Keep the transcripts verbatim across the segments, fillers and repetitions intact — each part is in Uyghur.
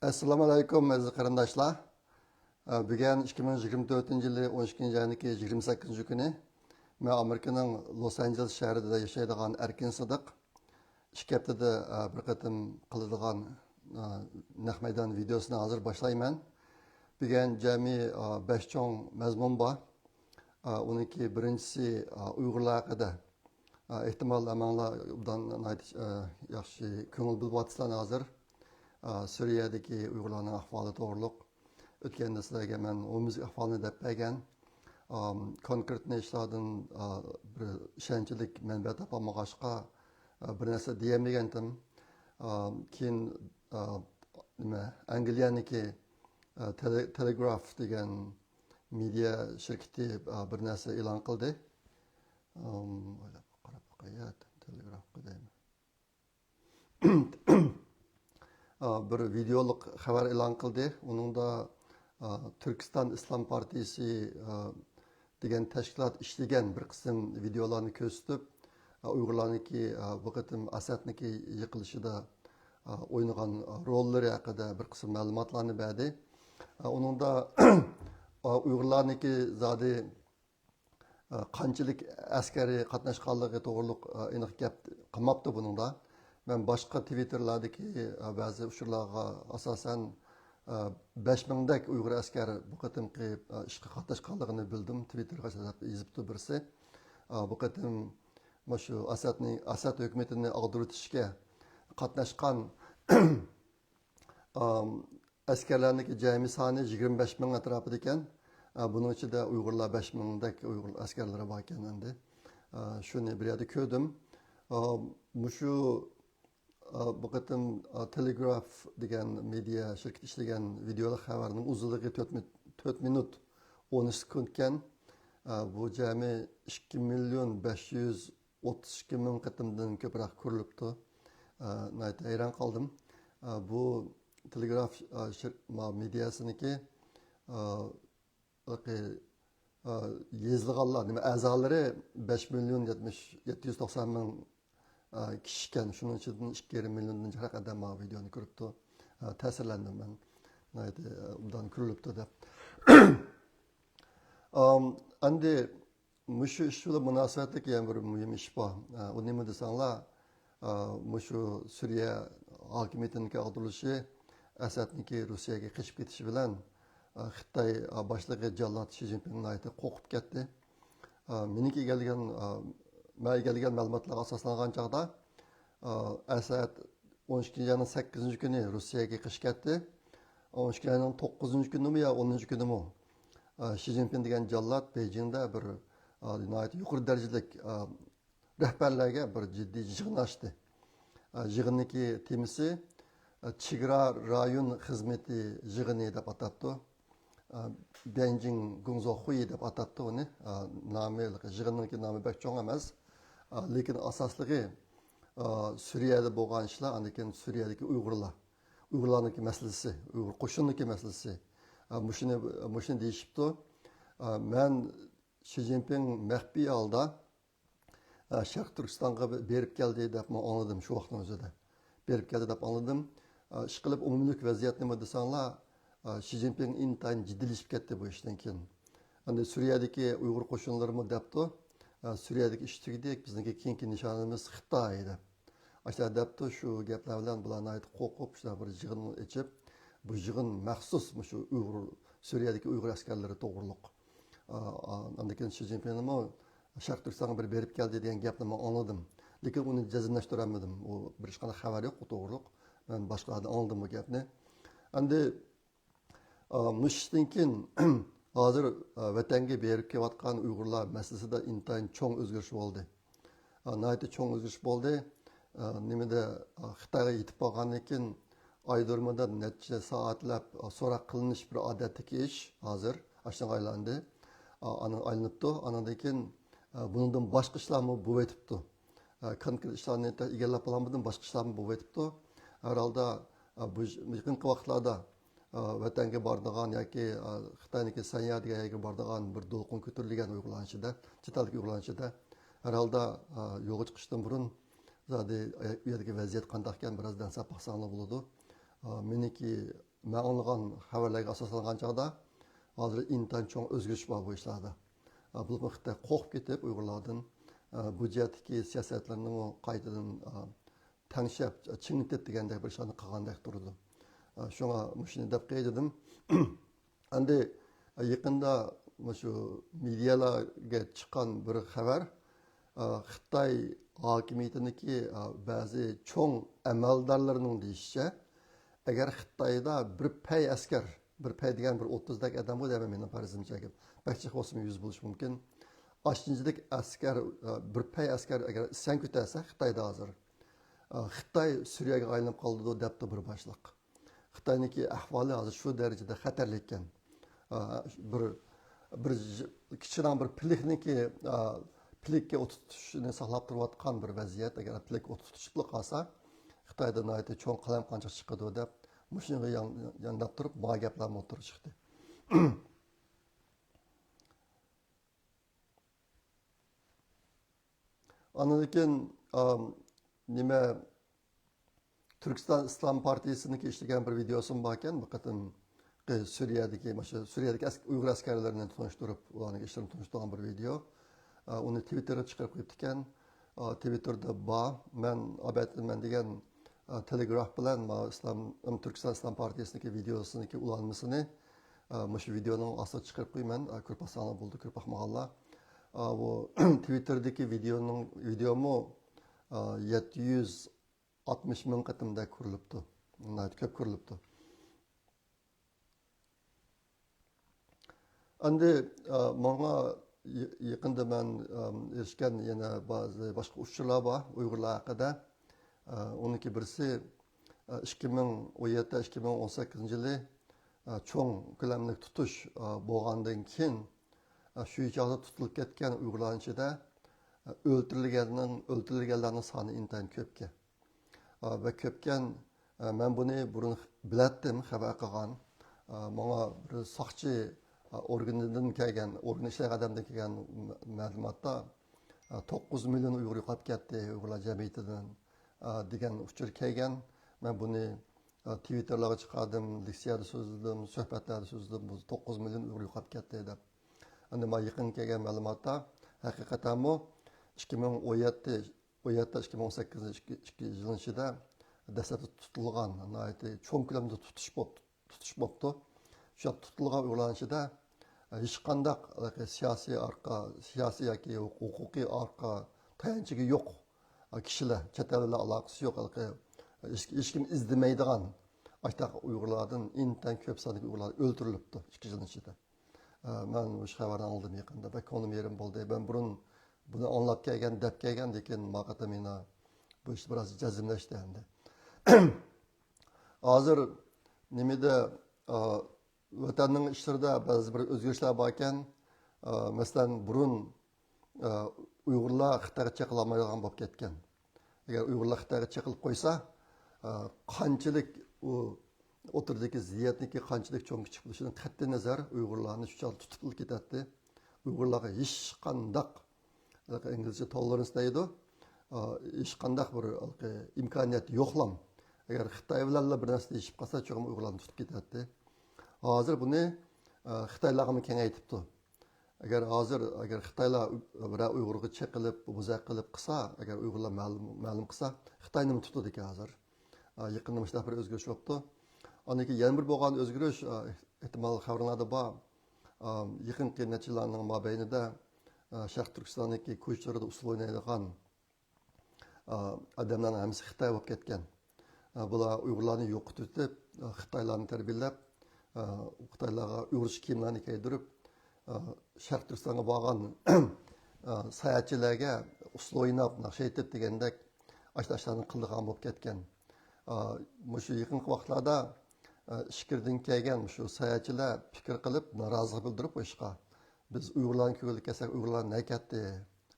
ئەسسالامۇ ئەلەيكۇم، ئەزىز قېرىنداشلار. ئە، بۈگۈن ئىككى مىڭ يىگىرمە تۆتىنچى يىلى ئون ئىككىنچى ئاينىڭكى يىگىرمە سەككىزىنچى كۈنى. مەن ئامېرىكىنىڭ لوس ئانژېلېس شەھىرىدە ياشايدىغان ئەركىن سىدىق. ئىككى ھەپتىدە، ئە، بىر قېتىم قىلىدىغان، ئە، نەق مەيدان ۋىدېئوسىنى ھازىر باشلايمەن. بۈگۈن جەمئىي، ئە، بەش چوڭ مەزمۇن بار. ئە، ئۇنىڭكى بىرىنچىسى، ئە، ئۇيغۇرلار ھەققىدە. ئە، ئېھتىمال ھەممىڭلار ئوبدان ناھايىتى، ئە، ياخشى كۆڭۈل بۆلۈۋاتىسىلەر ھازىر. ئە، سۈرىيەدىكى ئۇيغۇرلارنىڭ ئەھۋالى توغرۇلۇق. ئۆتكەندە سىلەرگە مەن ئومۇميۈزلۈك ئەھۋالنى دەپ بەرگەن. ئام، كونكرېتنى ئىشلاردىن، ئا، بىر ئىشەنچلىك مەنبە تاپالمىغاچقا، ئا، بىر نەرسە دېيەلمىگەنتىم. ئام، كېيىن، ئا، نېمە، ئەنگلىيەنىكى، ئا، تېلې-، تېلېگراف دېگەن مېدىيا شىركىتى، ئا، بىر نەرسە ئېلان قىلدى. ئام، ئويلاپ قاراپ باقاي، تېلېگرافقا دەيمەن. ئا، بىر ۋىدېئولۇق خەۋەر ئېلان قىلدى. ئۇنىڭدا، ئا، تۈركىستان ئىسلام پارتىيىسى، ئا، دېگەن تەشكىلات ئىشلىگەن بىر قىسىم ۋىدېئولارنى كۆرسىتىپ، ئا، ئۇيغۇرلارنىڭكى، ئا، بۇ قېتىم ئەسەدنىڭكى يىقىلىشىدا، ئا، ئوينىغان، ئا، روللىرى ھەققىدە بىر قىسىم مەلۇماتلارنى بەردى. ئا، ئۇنىڭدا، ئا، ئۇيغۇرلارنىڭكى زادى ئە، قانچىلىك ئەسكەرى قاتناشقانلىقى توغرۇلۇق، ئە، ئېنىق گەپ قىلماپتۇ بۇنىڭدا. مەن باشقا تىۋىتتېرلاردىكى، ئە، بەزى ئۇچۇرلارغا ئاساسەن، ئە، بەش مىڭدەك ئۇيغۇر ئەسكەر بۇ قېتىمقى، ئە، ئىشقا قاتناشقانلىقىنى بىلدىم. تىۋىتتېرغا دەپ يېزىپتۇ بىرسى. ئە، بۇ قېتىم مۇشۇ ئەسەدنى، ئەسەد ھۆكۈمىتىنى ئاغدۇرۇۋېتىشكە قاتناشقان ئام، ئەسكەرلەرنىڭكى جەمئىي سانى يىگىرمە بەش مىڭ ئەتراپىدا ئىكەن. ئا، بۇنىڭ ئىچىدە ئۇيغۇرلار بەش مىڭدەك ئۇيغۇر ئەسكەرلىرى بار ئىكەن ئەمدى. ئا، شۇنى بىر يەردە كۆردۈم. ئا، مۇشۇ، ئا، بۇ قېتىم، ئا، تېلېگراف دېگەن مېدىيا شىركىتى ئىشلىگەن ۋىدېئولۇق خەۋەرنىڭ ئۇزۇنلۇقى تۆت مىن-، تۆت مىنۇت ئون ئىككى سېكۇنت ئىكەن. ئا، بۇ جەمئىي ئىككى مىليون بەش يۈز ئوتتۇز ئىككى مىڭ قېتىمدىن كۆپرەك كۆرۈلۈپتۇ. ئە، ناھايىتى ھەيران قالدىم. ئە، بۇ تېلېگراف، ئە، شىر-، ما-، مېدىيەسىنىڭكى، ئە، ھېلىقى، ئە، يېزىلغانلار، نېمە، ئەزالىرى بەش مىليون يەتمىش، يەتتە يۈز توقسان مىڭ، ئە، كىشى ئىكەن. شۇنىڭ ئىچىدىن ئىككى يېرىم مىليوندىن جىقراق ئادەم ما ۋىدېونى كۆرۈپتۇ. ئە، تەسىرلەندىم مەن. ناھايىتى، ئە، ئوبدان كۆرۈلۈپتۇ دەپ. ئام، ئەمدى مۇشۇ ئىش بىلەن مۇناسىۋەتلىك يەنە بىر مۇھىم ئىش بار. ئە، ئۇ نېمە دېسەڭلار، ئە، مۇشۇ سۈرىيە ھاكىمىيىتىنىڭكى ئاغدۇرۇلۇشى، ئەسەدنىڭكى روسىيەگە قېچىپ كېتىشى بىلەن، ئە، خىتاي، ئە، باشلىقى جاللات شى جىنپىڭ ناھايىتى قورقۇپ كەتتى. ئە، مېنىڭكى ئىگىلىگەن، ئە، مەن ئىگىلىگەن مەلۇماتلارغا ئاساسلانغان چاغدا، ئە، ئەسەد ئون ئىككىنچى ئاينىڭ سەككىزىنچى كۈنى روسىيەگە قېچىپ كەتتى. ئون ئىككىنچى ئاينىڭ توققۇزىنچى كۈنىمۇ يا ئونىنچى كۈنىمۇ، ئە، شى جىنپىڭ دېگەن جاللات بېيجىڭدە بىر، ئە، ناھايىتى يۇقىرى دەرىجىلىك، ئە، رەھبەرلەرگە بىر جىددىي يىغىن ئاچتى. ئە، يىغىننىڭكى تېمىسى، ئە، چېگرا رايون خىزمىتى يىغىنى دەپ ئاتاپتۇ. ئە، بيەنجىڭ گۇڭزو خۇيى دەپ ئاتاپتۇ ئۇنى. ئە، نامى، يىغىننىڭكى نامى بەك چوڭ ئەمەس. ئە، لېكىن ئاساسلىقى، ئە، سۈرىيەدە بولغان ئىشلار، ئاندىن كېيىن سۈرىيەدىكى ئۇيغۇرلار، ئۇيغۇرلارنىڭكى مەسىلىسى، ئۇيغۇر قوشۇنىنىڭكى مەسىلىسى. ئە، مۇشۇنى، مۇشۇنى دېيىشىپتۇ. ئە، مەن شى جىنپىڭ مەخپىي ھالدا ئە، شەرقىي تۈركىستانغا بېرىپ كەلدى دەپمۇ ئاڭلىدىم شۇ ۋاقىتنىڭ ئۆزىدە. بېرىپ كەلدى دەپ ئاڭلىدىم. ئە، ئىشقىلىپ ئومۇملۇق ۋەزىيەت نېمە دېسەڭلار، ئە، شى جىنپىڭ ئىنتايىن جىددىيلىشىپ كەتتى بۇ ئىشتىن كېيىن. ئەمدى سۈرىيەدىكى ئۇيغۇر قوشۇنلىرىمۇ دەپتۇ، ئە، سۈرىيەدىكى ئىش تۈگىدى، بىزنىڭكى كېيىنكى نىشانىمىز خىتاي دەپ. ئاشۇنداق دەپتۇ، شۇ گەپلەر بىلەن بۇلار ناھايىتى قورقۇپ، شۇنداق بىر يىغىن ئېچىپ، بۇ يىغىن مەخسۇس مۇشۇ ئۇيغۇر، سۈرىيەدىكى ئۇيغۇر ئەسكەرلىرى توغرۇلۇق. ئا، ئا، ئاندىن كېيىن شى جىنپىڭنىمۇ شەرقىي تۈركىستانغا بىر بېرىپ كەلدى دېگەن گەپنى مەن ئاڭلىدىم. لېكىن ئۇنى جەزملەشتۈرەلمىدىم. ئۇ بىر ھېچقانداق خەۋەر يوق ئۇ توغرۇلۇق. مەن باشقىلاردىن ئاڭلىدىم بۇ گەپنى. ئەمدى، ئا، مۇشۇ ئىشتىن كېيىن ھازىر، ئا، ۋەتەنگە بېرىپ كېلىۋاتقان ئۇيغۇرلار مەسىلىسىدە ئىنتايىن چوڭ ئۆزگىرىش بولدى. ئا، ناھايىتى چوڭ ئۆزگىرىش بولدى. ئا، نېمىدە، ئا، خىتايغا يېتىپ بارغاندىن كېيىن ئايرودرومدا نەچچە سائەتلەپ، ئا، سوراق قىلىنىش بىر ئادەتتىكى ئىش ھازىر. ئاشۇنىڭغا ئايلاندى. ئا، ئانا-، ئايلىنىپتۇ. ئانىڭدىن كېيىن، ئا، بۇنىڭدىن باشقا ئىشلارمۇ بولۇۋېتىپتۇ. ئا، كونكرېت ئىشلارنى ئېگىرلەپ بولالمىدىم، باشقا ئىشلارمۇ بولۇۋېتىپتۇ. ھەر ھالدا، ئا، بۇ يېقىنقى ۋاقىتلاردا، ئا، ۋەتەنگە بارىدىغان ياكى، ئا، خىتاينىڭكى سەنيا دېگەن يەرگە بارىدىغان بىر دولقۇن كۆتۈرۈلگەن ئۇيغۇرلارنىڭ ئىچىدە، چەت ئەلدىكى ئۇيغۇرلارنىڭ ئىچىدە. ھەر ھالدا، ئا، يولغا چىقىشتىن بۇرۇن زادى، ئا، ئۇ يەردىكى ۋەزىيەت قانداقكەن بىر ئاز ئەنسىرەپ باقساڭلار بولىدۇ. ئا، مېنىڭكى مەن ئاڭلىغان خەۋەرلەرگە ئاساسلانغان چاغدا، ھازىر ئىنتايىن چوڭ ئۆزگىرىش بار بۇ ئىشلاردا. ئە، بولۇپمۇ خىتاي قورقۇپ كېتىپ ئۇيغۇرلاردىن، ئە، بۇ جەھەتتىكى سىياسەتلىرىنىمۇ قايتىدىن، ئە، تەڭشەپ، چىڭىتىپ دېگەندەك بىر ئىشلارنى قىلغاندەك تۇرىدۇ. ئە، شۇڭا مۇشۇنى دەپ قوياي دېدىم. ئەمدى يېقىندا مۇشۇ مېدىيالارغا چىققان بىر خەۋەر، ئە، خىتاي ھاكىمىيىتىنىڭكى، ئە، بەزى چوڭ ئەمەلدارلىرىنىڭ دېيىشىچە، ئەگەر خىتايدا بىر پەي ئەسكەر، بىر پەي دېگەن بىر ئوتتۇزدەك ئادەم بۇ دەيمەن، مېنىڭ پەرىزىمچە گەپ. بەك جىق بولسىمۇ يۈز بولۇشى مۇمكىن. ئاشۇنچىلىك ئەسكەر، ئە، بىر پەي ئەسكەر ئەگەر ئىسيان كۆتەرسە خىتايدا ھازىر، ئە، خىتاي سۈرىيەگە ئايلىنىپ قالىدۇ، دەپتۇ بىر باشلىق. خىتاينىڭكى ئەھۋالى ھازىر شۇ دەرىجىدە خەتەرلىككەن. ئە، بىر، بىر ژ-، كىچىككىنە بىر پىلىكنىڭكى، ئە، پىلىككە ئوت تۇتۇشنى ساقلاپ تۇرۇۋاتقان بىر ۋەزىيەت. ئەگەر پىلىك ئوت تۇتۇشۇپلا قالسا، خىتايدا ناھايىتى چوڭ قالايمىقانچىلىق چىقىدۇ دەپ، مۇشۇنىڭغا يان-، يانداپ تۇرۇپ، ماۋۇ گەپلەرمۇ ئوتتۇرىغا چىقتى. ئاندىن كېيىن، ئام، نېمە، تۈركىستان ئىسلام پارتىيىسىنىڭكى ئىشلىگەن بىر ۋىدېئوسىمۇ باركەن، بۇ قېتىمقى سۈرىيەدىكى، مانا شۇ سۈرىيەدىكى ئەس-، ئۇيغۇر ئەسكەرلىرىنى تونۇشتۇرۇپ، ئۇلارنىڭ ئىشلىرىنى تونۇشتۇرغان بىر ۋىدېئو. ئۇنى تىۋىتتېرغا چىقىرىپ قويۇپتىكەن. تىۋىتتېردا بار، مەن ئابەتىن مەن دېگەن، تېلېگراف بىلەن مانا ئىسلام، تۈركىستان ئىسلام پارتىيىسىنىڭكى ۋىدېئوسىنىڭكى ئۇلانمىسىنى، مۇشۇ ۋىدېئونىڭ ئاستىغا چىقىرىپ قويىمەن، كۆرۈپ باقساڭلار بولدى، كۆرۈپ باقمىغانلار. بۇ تىۋىتتېردىكى ۋىدېئونىڭ، ۋىدېئومۇ، يەتتە يۈز ئاتمىش مىڭ قېتىمدەك كۆرۈلۈپتۇ. ناھايىتى كۆپ كۆرۈلۈپتۇ. ئەمدى، ئە، ماڭا ي-، يېقىندا مەن، ئەم، ئېرىشكەن يەنە بەزى باشقا ئۇچۇرلار بار ئۇيغۇرلار ھەققىدە. ئە، ئۇنىڭكى بىرسى، ئە، ئىككى مىڭ ئون يەتتە، ئىككى مىڭ ئون سەككىزىنچى يىلى، ئە، چوڭ كۆلەملىك تۇتۇش، ئە، بولغاندىن كېيىن، ئە، شۇ چاغدا تۇتۇلۇپ كەتكەن ئۇيغۇرلارنىڭ ئىچىدە، ئە، ئۆلتۈرۈلگەننىڭ، ئۆلتۈرۈلگەنلەرنىڭ سانى ئىنتايىن كۆپكەن. ئا، بەك كۆپكەن. ئا، مەن بۇنى بۇرۇن بىلەتتىم، خەۋەر قىلغان. ئا، ماڭا بىر ساقچى، ئا، ئورگىنىدىن كەلگەن، ئورگىن ئىشلەيدىغان ئادەمدىن كەلگەن مە-، مەلۇماتتا، ئا، توققۇز مىليون ئۇيغۇر يوقاپ كەتتى، ئۇيغۇرلار جەمئىيىتىدىن، ئا، دېگەن ئۇچۇر كەلگەن. مەن بۇنى، ئا، تىۋىتتېرلارغا چىقاردىم، لېكسىيەدە سۆزلىدىم، سۆھبەتلەردە سۆزلىدىم، بۇ توققۇز مىليون ئۇيغۇر يوقاپ كەتتى دەپ. ئەمدى مانا يېقىن كەلگەن مەلۇماتتا، ھەقىقەتەنمۇ ئىككى مىڭ ئون يەتتە، ئون يەتتە، ئىككى مىڭ ئون سەككىزىنچى ئىككى، ئىككى يىلنىڭ ئىچىدە دەسلەپتە تۇتۇلغان، ناھايىتى چوڭ كۆلەمدە تۇتۇش بوپ-، تۇتۇش بوپتۇ. شۇ تۇتۇلغان ئۇيغۇرلارنىڭ ئىچىدە، ئە، ھېچقانداق، ئە، سىياسىي ئارقا، سىياسىي ياكى ھوقۇقىي ئارقا تايانچىكى يوق، ئە، كىشىلەر، چەت ئەل بىلەن ئالاقىسى يوق، ھېلىقى ھېچ، ھېچكىم ئىزدىمەيدىغان ئاشۇنداق ئۇيغۇرلاردىن ئىنتايىن كۆپ ساندىكى ئۇيغۇرلار ئۆلتۈرۈلۈپتۇ ئىككى يىلنىڭ ئىچىدە. ئە، مەن مۇشۇ خەۋەرنى ئاڭلىدىم يېقىندا. بەك كۆڭلۈم يېرىم بولدى. مەن بۇرۇن بۇنى ئاڭلاپ كەلگەن، دەپ كەلگەن، لېكىن ما قېتىم يەنە بۇ ئىش بىراز جەزملەشتى ئەمدى. ھازىر نېمىدە، ئا، ۋەتەننىڭ ئىشلىرىدا بەزى بىر ئۆزگىرىشلەر باركەن. ئا، مەسىلەن، بۇرۇن، ئا، ئۇيغۇرلار خىتايغا چېقىلالمايدىغان بولۇپ كەتكەن. ئەگەر ئۇيغۇرلار خىتايغا چېقىلىپ قويسا، ئا، قانچىلىك ئۇ ئوتتۇرىدىكى زىددىيەتنىڭكى قانچىلىك چوڭ كىچىك بولۇشىدىن قەتئىي نەزەر، ئۇيغۇرلارنى شۇ چاغدا تۇتۇپلا كېتەتتى. ئۇيغۇرلارغا ھېچقانداق، ئىنگلىزچە تولېرانس دەيدۇ، ئا، ھېچقانداق بىر ھېلىقى ئىمكانىيەت يوقلام. ئەگەر خىتاي بىلەنلا بىر نەرسە دېيىشىپ قالسا، چوقۇم ئۇيغۇرلارنى تۇتۇپ كېتەتتى. ھازىر بۇنى، ئا، خىتايلارغىمۇ كېڭەيتىپتۇ. ئەگەر ھازىر، ئەگەر خىتايلار بىرەر ئۇيغۇرغا چېقىلىپ، بوزەك قىلىپ قىلسا، ئەگەر ئۇيغۇرلار مەلۇم، مەلۇم قىلسا، خىتاينىمۇ تۇتىدىكەن ھازىر. ئا، يېقىندا مۇشۇنداق بىر ئۆزگىرىش بوپتۇ. ئاندىن كېيىن يەنە بىر بولغان ئۆزگىرىش، ئا، ئېھتىمال خەۋىرىڭلاردا بار. ئا، يېقىنقى نەچچە يىللارنىڭ مابەينىدە، ئا، شەرقىي تۈركىستاندىكى كوچىلىرىدا ئۇسسۇل ئوينايدىغان، ئا، ئادەملەرنىڭ ھەممىسى خىتاي بولۇپ كەتكەن. ئا، بۇلار ئۇيغۇرلارنى يوقىتىۋېتىپ، ئا، خىتايلارنى تەربىيەلەپ، ئا، خىتايلارغا ئۇيغۇرچە كىيىملەرنى كىيدۈرۈپ، ئا، شەرقىي تۈركىستانغا بارغان، ئا، ساياھەتچىلەرگە ئۇسسۇل ئويناپ، ناخشا ئېيتىپ دېگەندەك ئاشۇنداق ئىشلارنى قىلىدىغان بولۇپ كەتكەن. ئا، مۇشۇ يېقىنقى ۋاقىتلاردا، ئا، ئىچكىرىدىن كەلگەن مۇشۇ ساياھەتچىلەر پىكىر قىلىپ، نارازىلىق بىلدۈرۈپ بۇ ئىشقا. بىز ئۇيغۇرلارنى كۆرگىلى كەلسەك، ئۇيغۇرلار نەگە كەتتى؟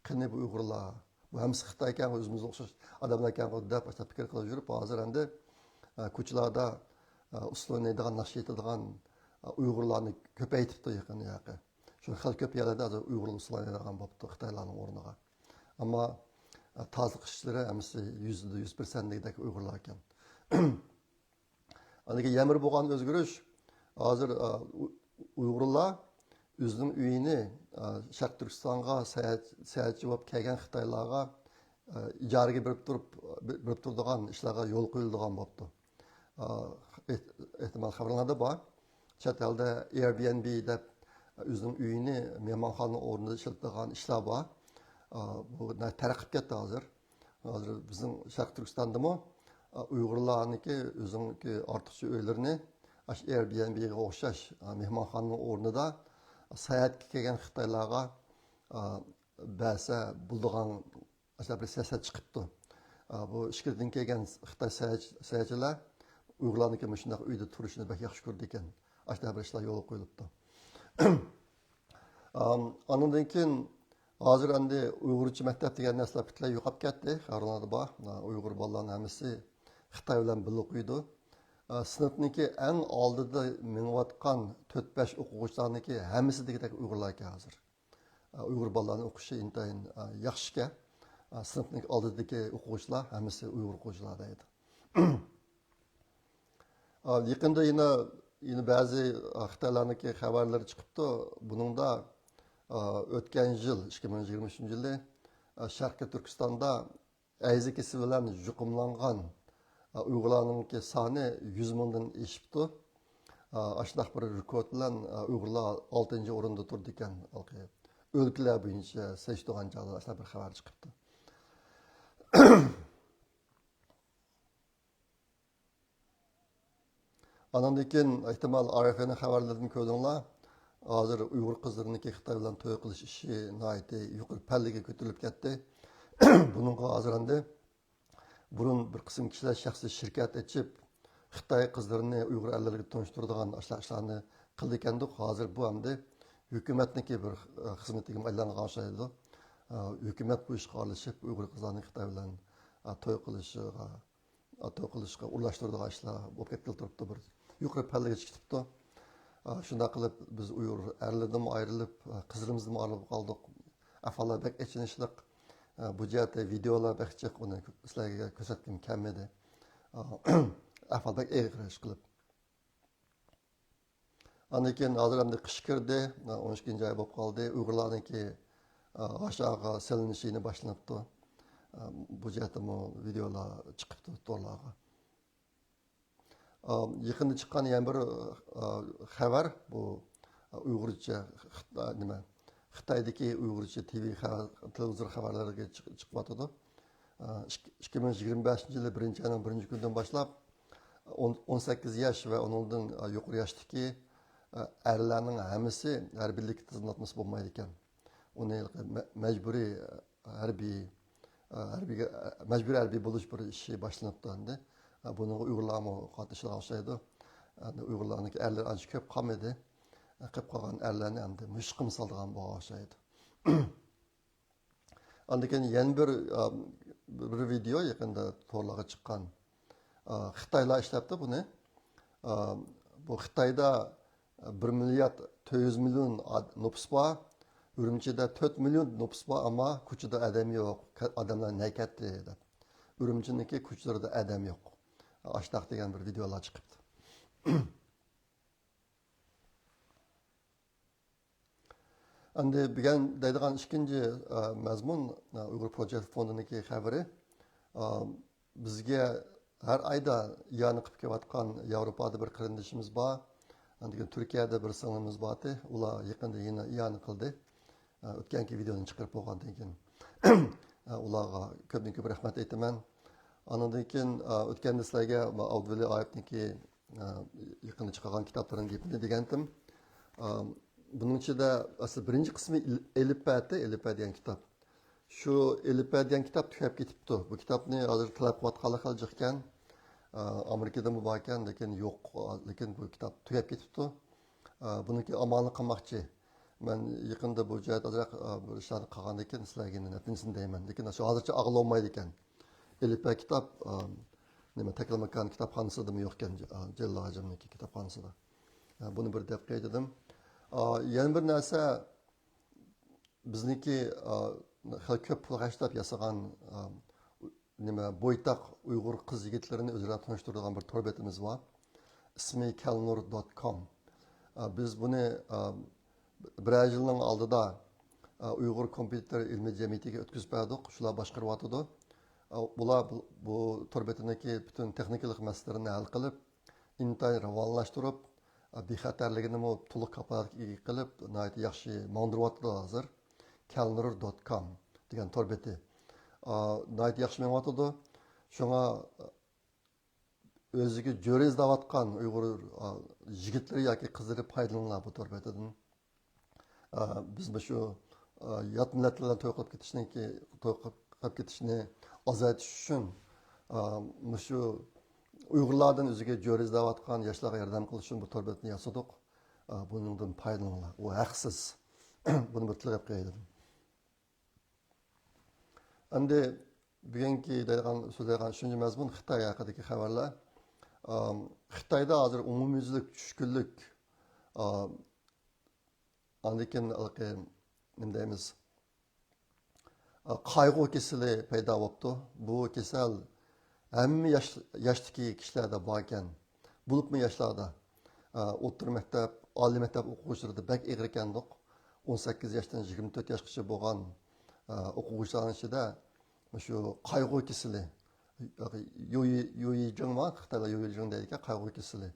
قېنى بۇ ئۇيغۇرلار؟ بۇ ھەممىسى خىتايكەن، ئۆزىمىزگە ئوخشاش ئادەملەركەن دەپ ئاشۇنداق پىكىر قىلىپ يۈرۈپ، ھازىر ئەمدى، ئە، كوچىلاردا، ئە، ئۇسسۇل ئوينايدىغان، ناخشا ئېيتىدىغان، ئە، ئۇيغۇرلارنى كۆپەيتىپتۇ يېقىن ياقى. شۇ خېلى كۆپ يەرلەردە ھازىر ئۇيغۇرلار ئۇسسۇل ئوينايدىغان بوپتۇ خىتايلارنىڭ ئورنىغا. ئەمما، ئە، تازىلىق ئىشچىلىرى ھەممىسى يۈزدە يۈز پىرسەنت دېگۈدەك ئۇيغۇرلاركەن. ئاندىن كېيىن يەنە بىر بولغان ئۆزگىرىش، ھازىر، ئا، ئۇ-، ئۇيغۇرلار ئۆزىنىڭ ئۆيىنى، ئا، شەرقىي تۈركىستانغا ساياھەت-، ساياھەتچى بولۇپ كەلگەن خىتايلارغا، ئا، ئىجارىگە بېرىپ تۇرۇپ، بېرىپ تۇرىدىغان ئىشلارغا يول قويۇلىدىغان بوپتۇ. ئا، ئېھ-، ئېھتىمال خەۋەرلەردە بار. چەت ئەلدە Airbnb دەپ ئۆزىنىڭ ئۆيىنى مېھمانخانا ئورنىدا ئىشلىتىدىغان ئىشلار بار. ئا، بۇ ناھايىتى تەرەققىي قىلىپ كەتتى ھازىر. ھازىر بىزنىڭ شەرقىي تۈركىستاندىمۇ، ئا، ئۇيغۇرلارنىڭكى ئۆزىنىڭكى ئارتۇقچە ئۆيلىرىنى ئاشۇ Airbnb غا ئوخشاش، ئا، مېھمانخانىنىڭ ئورنىدا ساياھەتكە كەلگەن خىتايلارغا، ئا، بەرسە بولىدىغان ئاشۇنداق بىر سىياسەت چىقىپتۇ. ئا، بۇ ئىچكىرىدىن كەلگەن خىتاي ساياھەت-، ساياھەتچىلەر ئۇيغۇرلارنىڭكى مۇشۇنداق ئۆيدە تۇرۇشىنى بەك ياخشى كۆرىدىكەن. ئاشۇنداق بىر ئىشلار يولغا قويۇلۇپتۇ. ئام، ئاندىن كېيىن ھازىر ئەمدى ئۇيغۇرچە مەكتەپ دېگەن نەرسىلەر پۈتۈنلەي يوقاپ كەتتى. خەۋەرلەردە بار. ئۇيغۇر بالىلارنىڭ ھەممىسى خىتاي بىلەن بىللە ئوقۇيدۇ. سىنىپنىڭكى ئەڭ ئالدىدا مېڭىۋاتقان تۆت-بەش ئوقۇغۇچىلارنىڭكى ھەممىسى دېگۈدەك ئۇيغۇرلاركەن ھازىر. ئۇيغۇر بالىلارنىڭ ئوقۇشى ئىنتايىن ياخشىكەن. سىنىپنىڭكى ئالدىدىكى ئوقۇغۇچىلار ھەممىسى ئۇيغۇر ئوقۇغۇچىلار دەيدۇ. ئا، يېقىندا يەنە، يەنە بەزى، ئا، خىتايلارنىڭكى خەۋەرلىرى چىقىپتۇ. بۇنىڭدا، ئا، ئۆتكەن يىل، ئىككى مىڭ يىگىرمە ئۈچىنچى يىلى، ئا، شەرقىي تۈركىستاندا ئەيدىز كېسىلى بىلەن يۇقۇملانغان، ئا، ئۇيغۇرلارنىڭكى سانى يۈز مىڭدىن ئېشىپتۇ. ئا، ئاشۇنداق بىر رېكورت بىلەن، ئا، ئۇيغۇرلار ئالتىنچى ئورۇندا تۇرىدىكەن. ھالقى ئۆلكىلەر بويىچە سېلىشتۇرغان چاغدا ئاشۇنداق بىر خەۋەر چىقىپتۇ. ئانىڭدىن كېيىن، ئېھتىمال، ئارىفەينىڭ خەۋەرلىرىدىن كۆردۈڭلار. ھازىر ئۇيغۇر قىزلىرىنىڭكى خىتاي بىلەن توي قىلىش ئىشى ناھايىتى يۇقىرى پەللىگە كۆتۈرۈلۈپ كەتتى. بۇنىڭغا ھازىر ئەمدى بۇرۇن بىر قىسىم كىشىلەر شەخسىي شىركەت ئېچىپ، خىتاي قىزلىرىنى ئۇيغۇر ئەرلىرىگە تونۇشتۇرىدىغان ئاشۇنداق ئىشلارنى قىلىدىكەندۇق. ھازىر بۇ ئەمدى ھۆكۈمەتنىڭكى بىر، ئە، خىزمىتىگە ئايلانغان ئوخشايدۇ. ئە، ھۆكۈمەت بۇ ئىشقا ئارىلىشىپ، ئۇيغۇر قىزلارنى خىتاي بىلەن، ئە، توي قىلىشىغا، توي قىلىشقا ئورۇنلاشتۇرىدىغان ئىشلار بولۇپ كەتكىلى تۇرۇپتۇ، بىر يۇقىرى پەللىگە چىقىپتۇ. ئا، شۇنداق قىلىپ بىز ئۇيغۇر ئەرلىرىدىنمۇ ئايرىلىپ، ئا، قىزلىرىمىزدىنمۇ ئايرىلىپ قالدۇق. ئەھۋاللار بەك ئېچىنىشلىق. ئا، بۇ جەھەتتە ۋىدېئولار بەك جىق، ئۇنى سىلەرگە كۆرسەتكۈم كەلمىدى. ئا، ئەھۋال بەك ئېغىر ئىشقىلىپ. ئاندىن كېيىن ھازىر ئەمدى قىش كىردى، ئون ئىككىنچى ئاي بولۇپ قالدى. ئۇيغۇرلارنىڭكى، ئا، ھاشاغا سېلىنىشى يەنە باشلىنىپتۇ. ئا، بۇ جەھەتتىمۇ ۋىدېئولار چىقىپتۇ تورلارغا. ئا، يېقىندا چىققان يەنە بىر، ئا، خەۋەر، بۇ، ئا، ئۇيغۇرچە خىتا-، نېمە، خىتايدىكى ئۇيغۇرچە تىۋى خەۋەر، تېلېۋىزور خەۋەرلىرىگە چىق-، چىقىۋاتىدۇ. ئىككى مىڭ يىگىرمە بەشىنچى يىلى بىرىنچى ئاينىڭ بىرىنچى كۈنىدىن باشلاپ، ئون، ئون سەككىز ياش ۋە ئۇنىڭدىن يۇقىرى ياشتىكى ئەرلەرنىڭ ھەممىسى ھەربىيلىككە تىزىملاتمىسا بولمايدىكەن. ئۇنى مە-، مەجبۇرىي ھەربىي، ھەربىيگە، مەجبۇرىي ھەربىي بولۇش بىر ئىشى باشلىنىپتۇ ئەمدى. بۇنىڭغا ئۇيغۇرلارمۇ قاتنىشىدىغان ئوخشايدۇ. ئەمدى ئۇيغۇرلارنىڭكى ئەرلىرى ئانچە كۆپ قالمىدى. قېلىپ قالغان ئەرلەرنى ئەمدى مۇشۇ قىلمىسا بولىدىغان بولغان ئوخشايدۇ. ئاندىن كېيىن يەنە بىر، ئا، بىر ۋىدېئو يېقىندا تورلارغا چىققان. ئا، خىتايلار ئىشلەپتۇ بۇنى. ئا، بۇ خىتايدا بىر مىليارد تۆت يۈز مىليون ئاد-، نوپۇس بار. ئۈرۈمچىدە تۆت مىليون نوپۇس بار، ئەمما كوچىدا ئادەم يوق. كە-، ئادەملەر نەگە كەتتى دەپ. ئۈرۈمچىنىڭكى كوچىلىرىدا ئادەم يوق. ئاشتاق دېگەن بىر ۋىدېئولار چىقىپتۇ. ئەمدى بۈگۈن دەيدىغان ئىككىنچى، ئە، مەزمۇن، ئە، ئۇيغۇر پروجېكت فوندىنىڭكى خەۋىرى. ئە، بىزگە ھەر ئايدا ئىئانە قىلىپ كېلىۋاتقان ياۋروپادا بىر قېرىندىشىمىز بار. ئاندىن كېيىن تۈركىيەدە بىر سىڭلىمىز بارتى. ئۇلار يېقىندا يەنە ئىئانە قىلدى. ئە، ئۆتكەنكى ۋىدېونى چىقىرىپ بولغاندىن كېيىن. ئە، ئۇلارغا كۆپتىن كۆپ رەھمەت ئېيتىمەن. ئاندىن كېيىن، ئە، ئۆتكەندە سىلەرگە ئابدۇۋەلى ئايۇپنىڭكى ئە، يېقىندا چىقارغان كىتابلىرىنىڭ گېپىنى دېگەنتىم. ئە، بۇنىڭ ئىچىدە ئەسلى بىرىنچى قىسمى ئېل-، ئېلىپبە، ئېلىپبە دېگەن كىتاب. شۇ ئېلىپبە دېگەن كىتاب تۈگەپ كېتىپتۇ. بۇ كىتابنى ھازىر تەلەپ قىلىۋاتقانلار خېلى جىقكەن. ئە، ئامېرىكىدىمۇ باركەن، لېكىن يوق، لېكىن بۇ كىتاب تۈگەپ كېتىپتۇ. ئە، بۇنىڭكى ئامالىنى قىلماقچى. مەن يېقىندا بۇ جەھەتتە ئازراق، ئە، بىر ئىشلارنى قىلغاندىن كېيىن سىلەرگە يەنە نەتىجىسىنى دەيمەن. لېكىن شۇ ھازىرچە ئالغىلى بولمايدىكەن. ئېلىپبە كىتاب، ئا، نېمە، تەكلىماكان كىتابخانىسىدىمۇ يوقكەن، ئا، جېلىل ھاجىمنىڭكى كىتابخانىسىدا. ئا، بۇنى بىر دەپ قوياي دېدىم. ئا، يەنە بىر نەرسە، بىزنىڭكى، ئا، خېلى كۆپ پۇل خەجلەپ ياسىغان، ئا، نېمە، بويتاق ئۇيغۇر قىز يىگىتلىرىنى ئۆزئارا تونۇشتۇرىدىغان بىر تور بېتىمىز بار. ئىسمى كەلنۇر دوت كوم. بىز بۇنى بىرەر يىلنىڭ ئالدىدا ئۇيغۇر كومپيۇتېر ئىلمىي جەمئىيىتىگە ئۆتكۈزۈپ بەردۇق. شۇلار باشقۇرۇۋاتىدۇ. بۇلار بۇ، بۇ تور بېتىنىڭكى پۈتۈن تېخنىكىلىق مەسىلىلىرىنى ھەل قىلىپ، ئىنتايىن راۋانلاشتۇرۇپ، بىخەتەرلىكىنىمۇ تولۇق كاپالەتكە ئىگە قىلىپ، ناھايىتى ياخشى ماڭدۇرۇۋاتىدۇ ھازىر. كەلنۇر دوت كوم دېگەن تور بېتى. ناھايىتى ياخشى مېڭىۋاتىدۇ. شۇڭا ئۆزىگە جۆرە ئىزدەۋاتقان ئۇيغۇر، ئا، يىگىتلىرى ياكى قىزلىرى پايدىلىنىڭلار بۇ تور بېتىدىن. ئا، بىز مۇشۇ، ئا، يات مىللەتلەر بىلەن توي قىلىپ كېتىشنىڭكى، توي قىلىپ، قىلىپ كېتىشنى ئازايتىش ئۈچۈن، ئا، مۇشۇ ئۇيغۇرلاردىن ئۆزىگە جۆرە ئىزدەۋاتقان ياشلارغا ياردەم قىلىش ئۈچۈن بۇ تور بېتىنى ياسىدۇق. ئا، بۇنىڭدىن پايدىلىنىڭلار. ئۇ ھەقسىز. بۇنى بىر تىلغا ئېلىپ قوياي دېدىم. ئەمدى بۈگۈنكى دەيدىغان، سۆزلەيدىغان ئۈچىنچى مەزمۇن خىتاي ھەققىدىكى خەۋەرلەر. ئام، خىتايدا ھازىر ئومۇميۈزلۈك چۈشكۈنلۈك، ئام، ئاندىن كېيىن ھېلىقى، نېمە دەيمىز، ئا، قايغۇ كېسىلى پەيدا بوپتۇ. بۇ كېسەل ھەممە ياش، ياشتىكى كىشىلەردە باركەن. بولۇپمۇ ياشلاردا، ئا، ئوتتۇرا مەكتەپ، ئالىي مەكتەپ ئوقۇغۇچىلىرىدا بەك ئېغىر ئىكەندۇق. ئون سەككىز ياشتىن يىگىرمە تۆت ياشقىچە بولغان، ئا، ئوقۇغۇچىلارنىڭ ئىچىدە مۇشۇ قايغۇ كېسىلى، يۇيى، يۇيىجىڭ بار، خىتايلار يۇيىجىڭ دەيدىكەن، قايغۇ كېسىلى.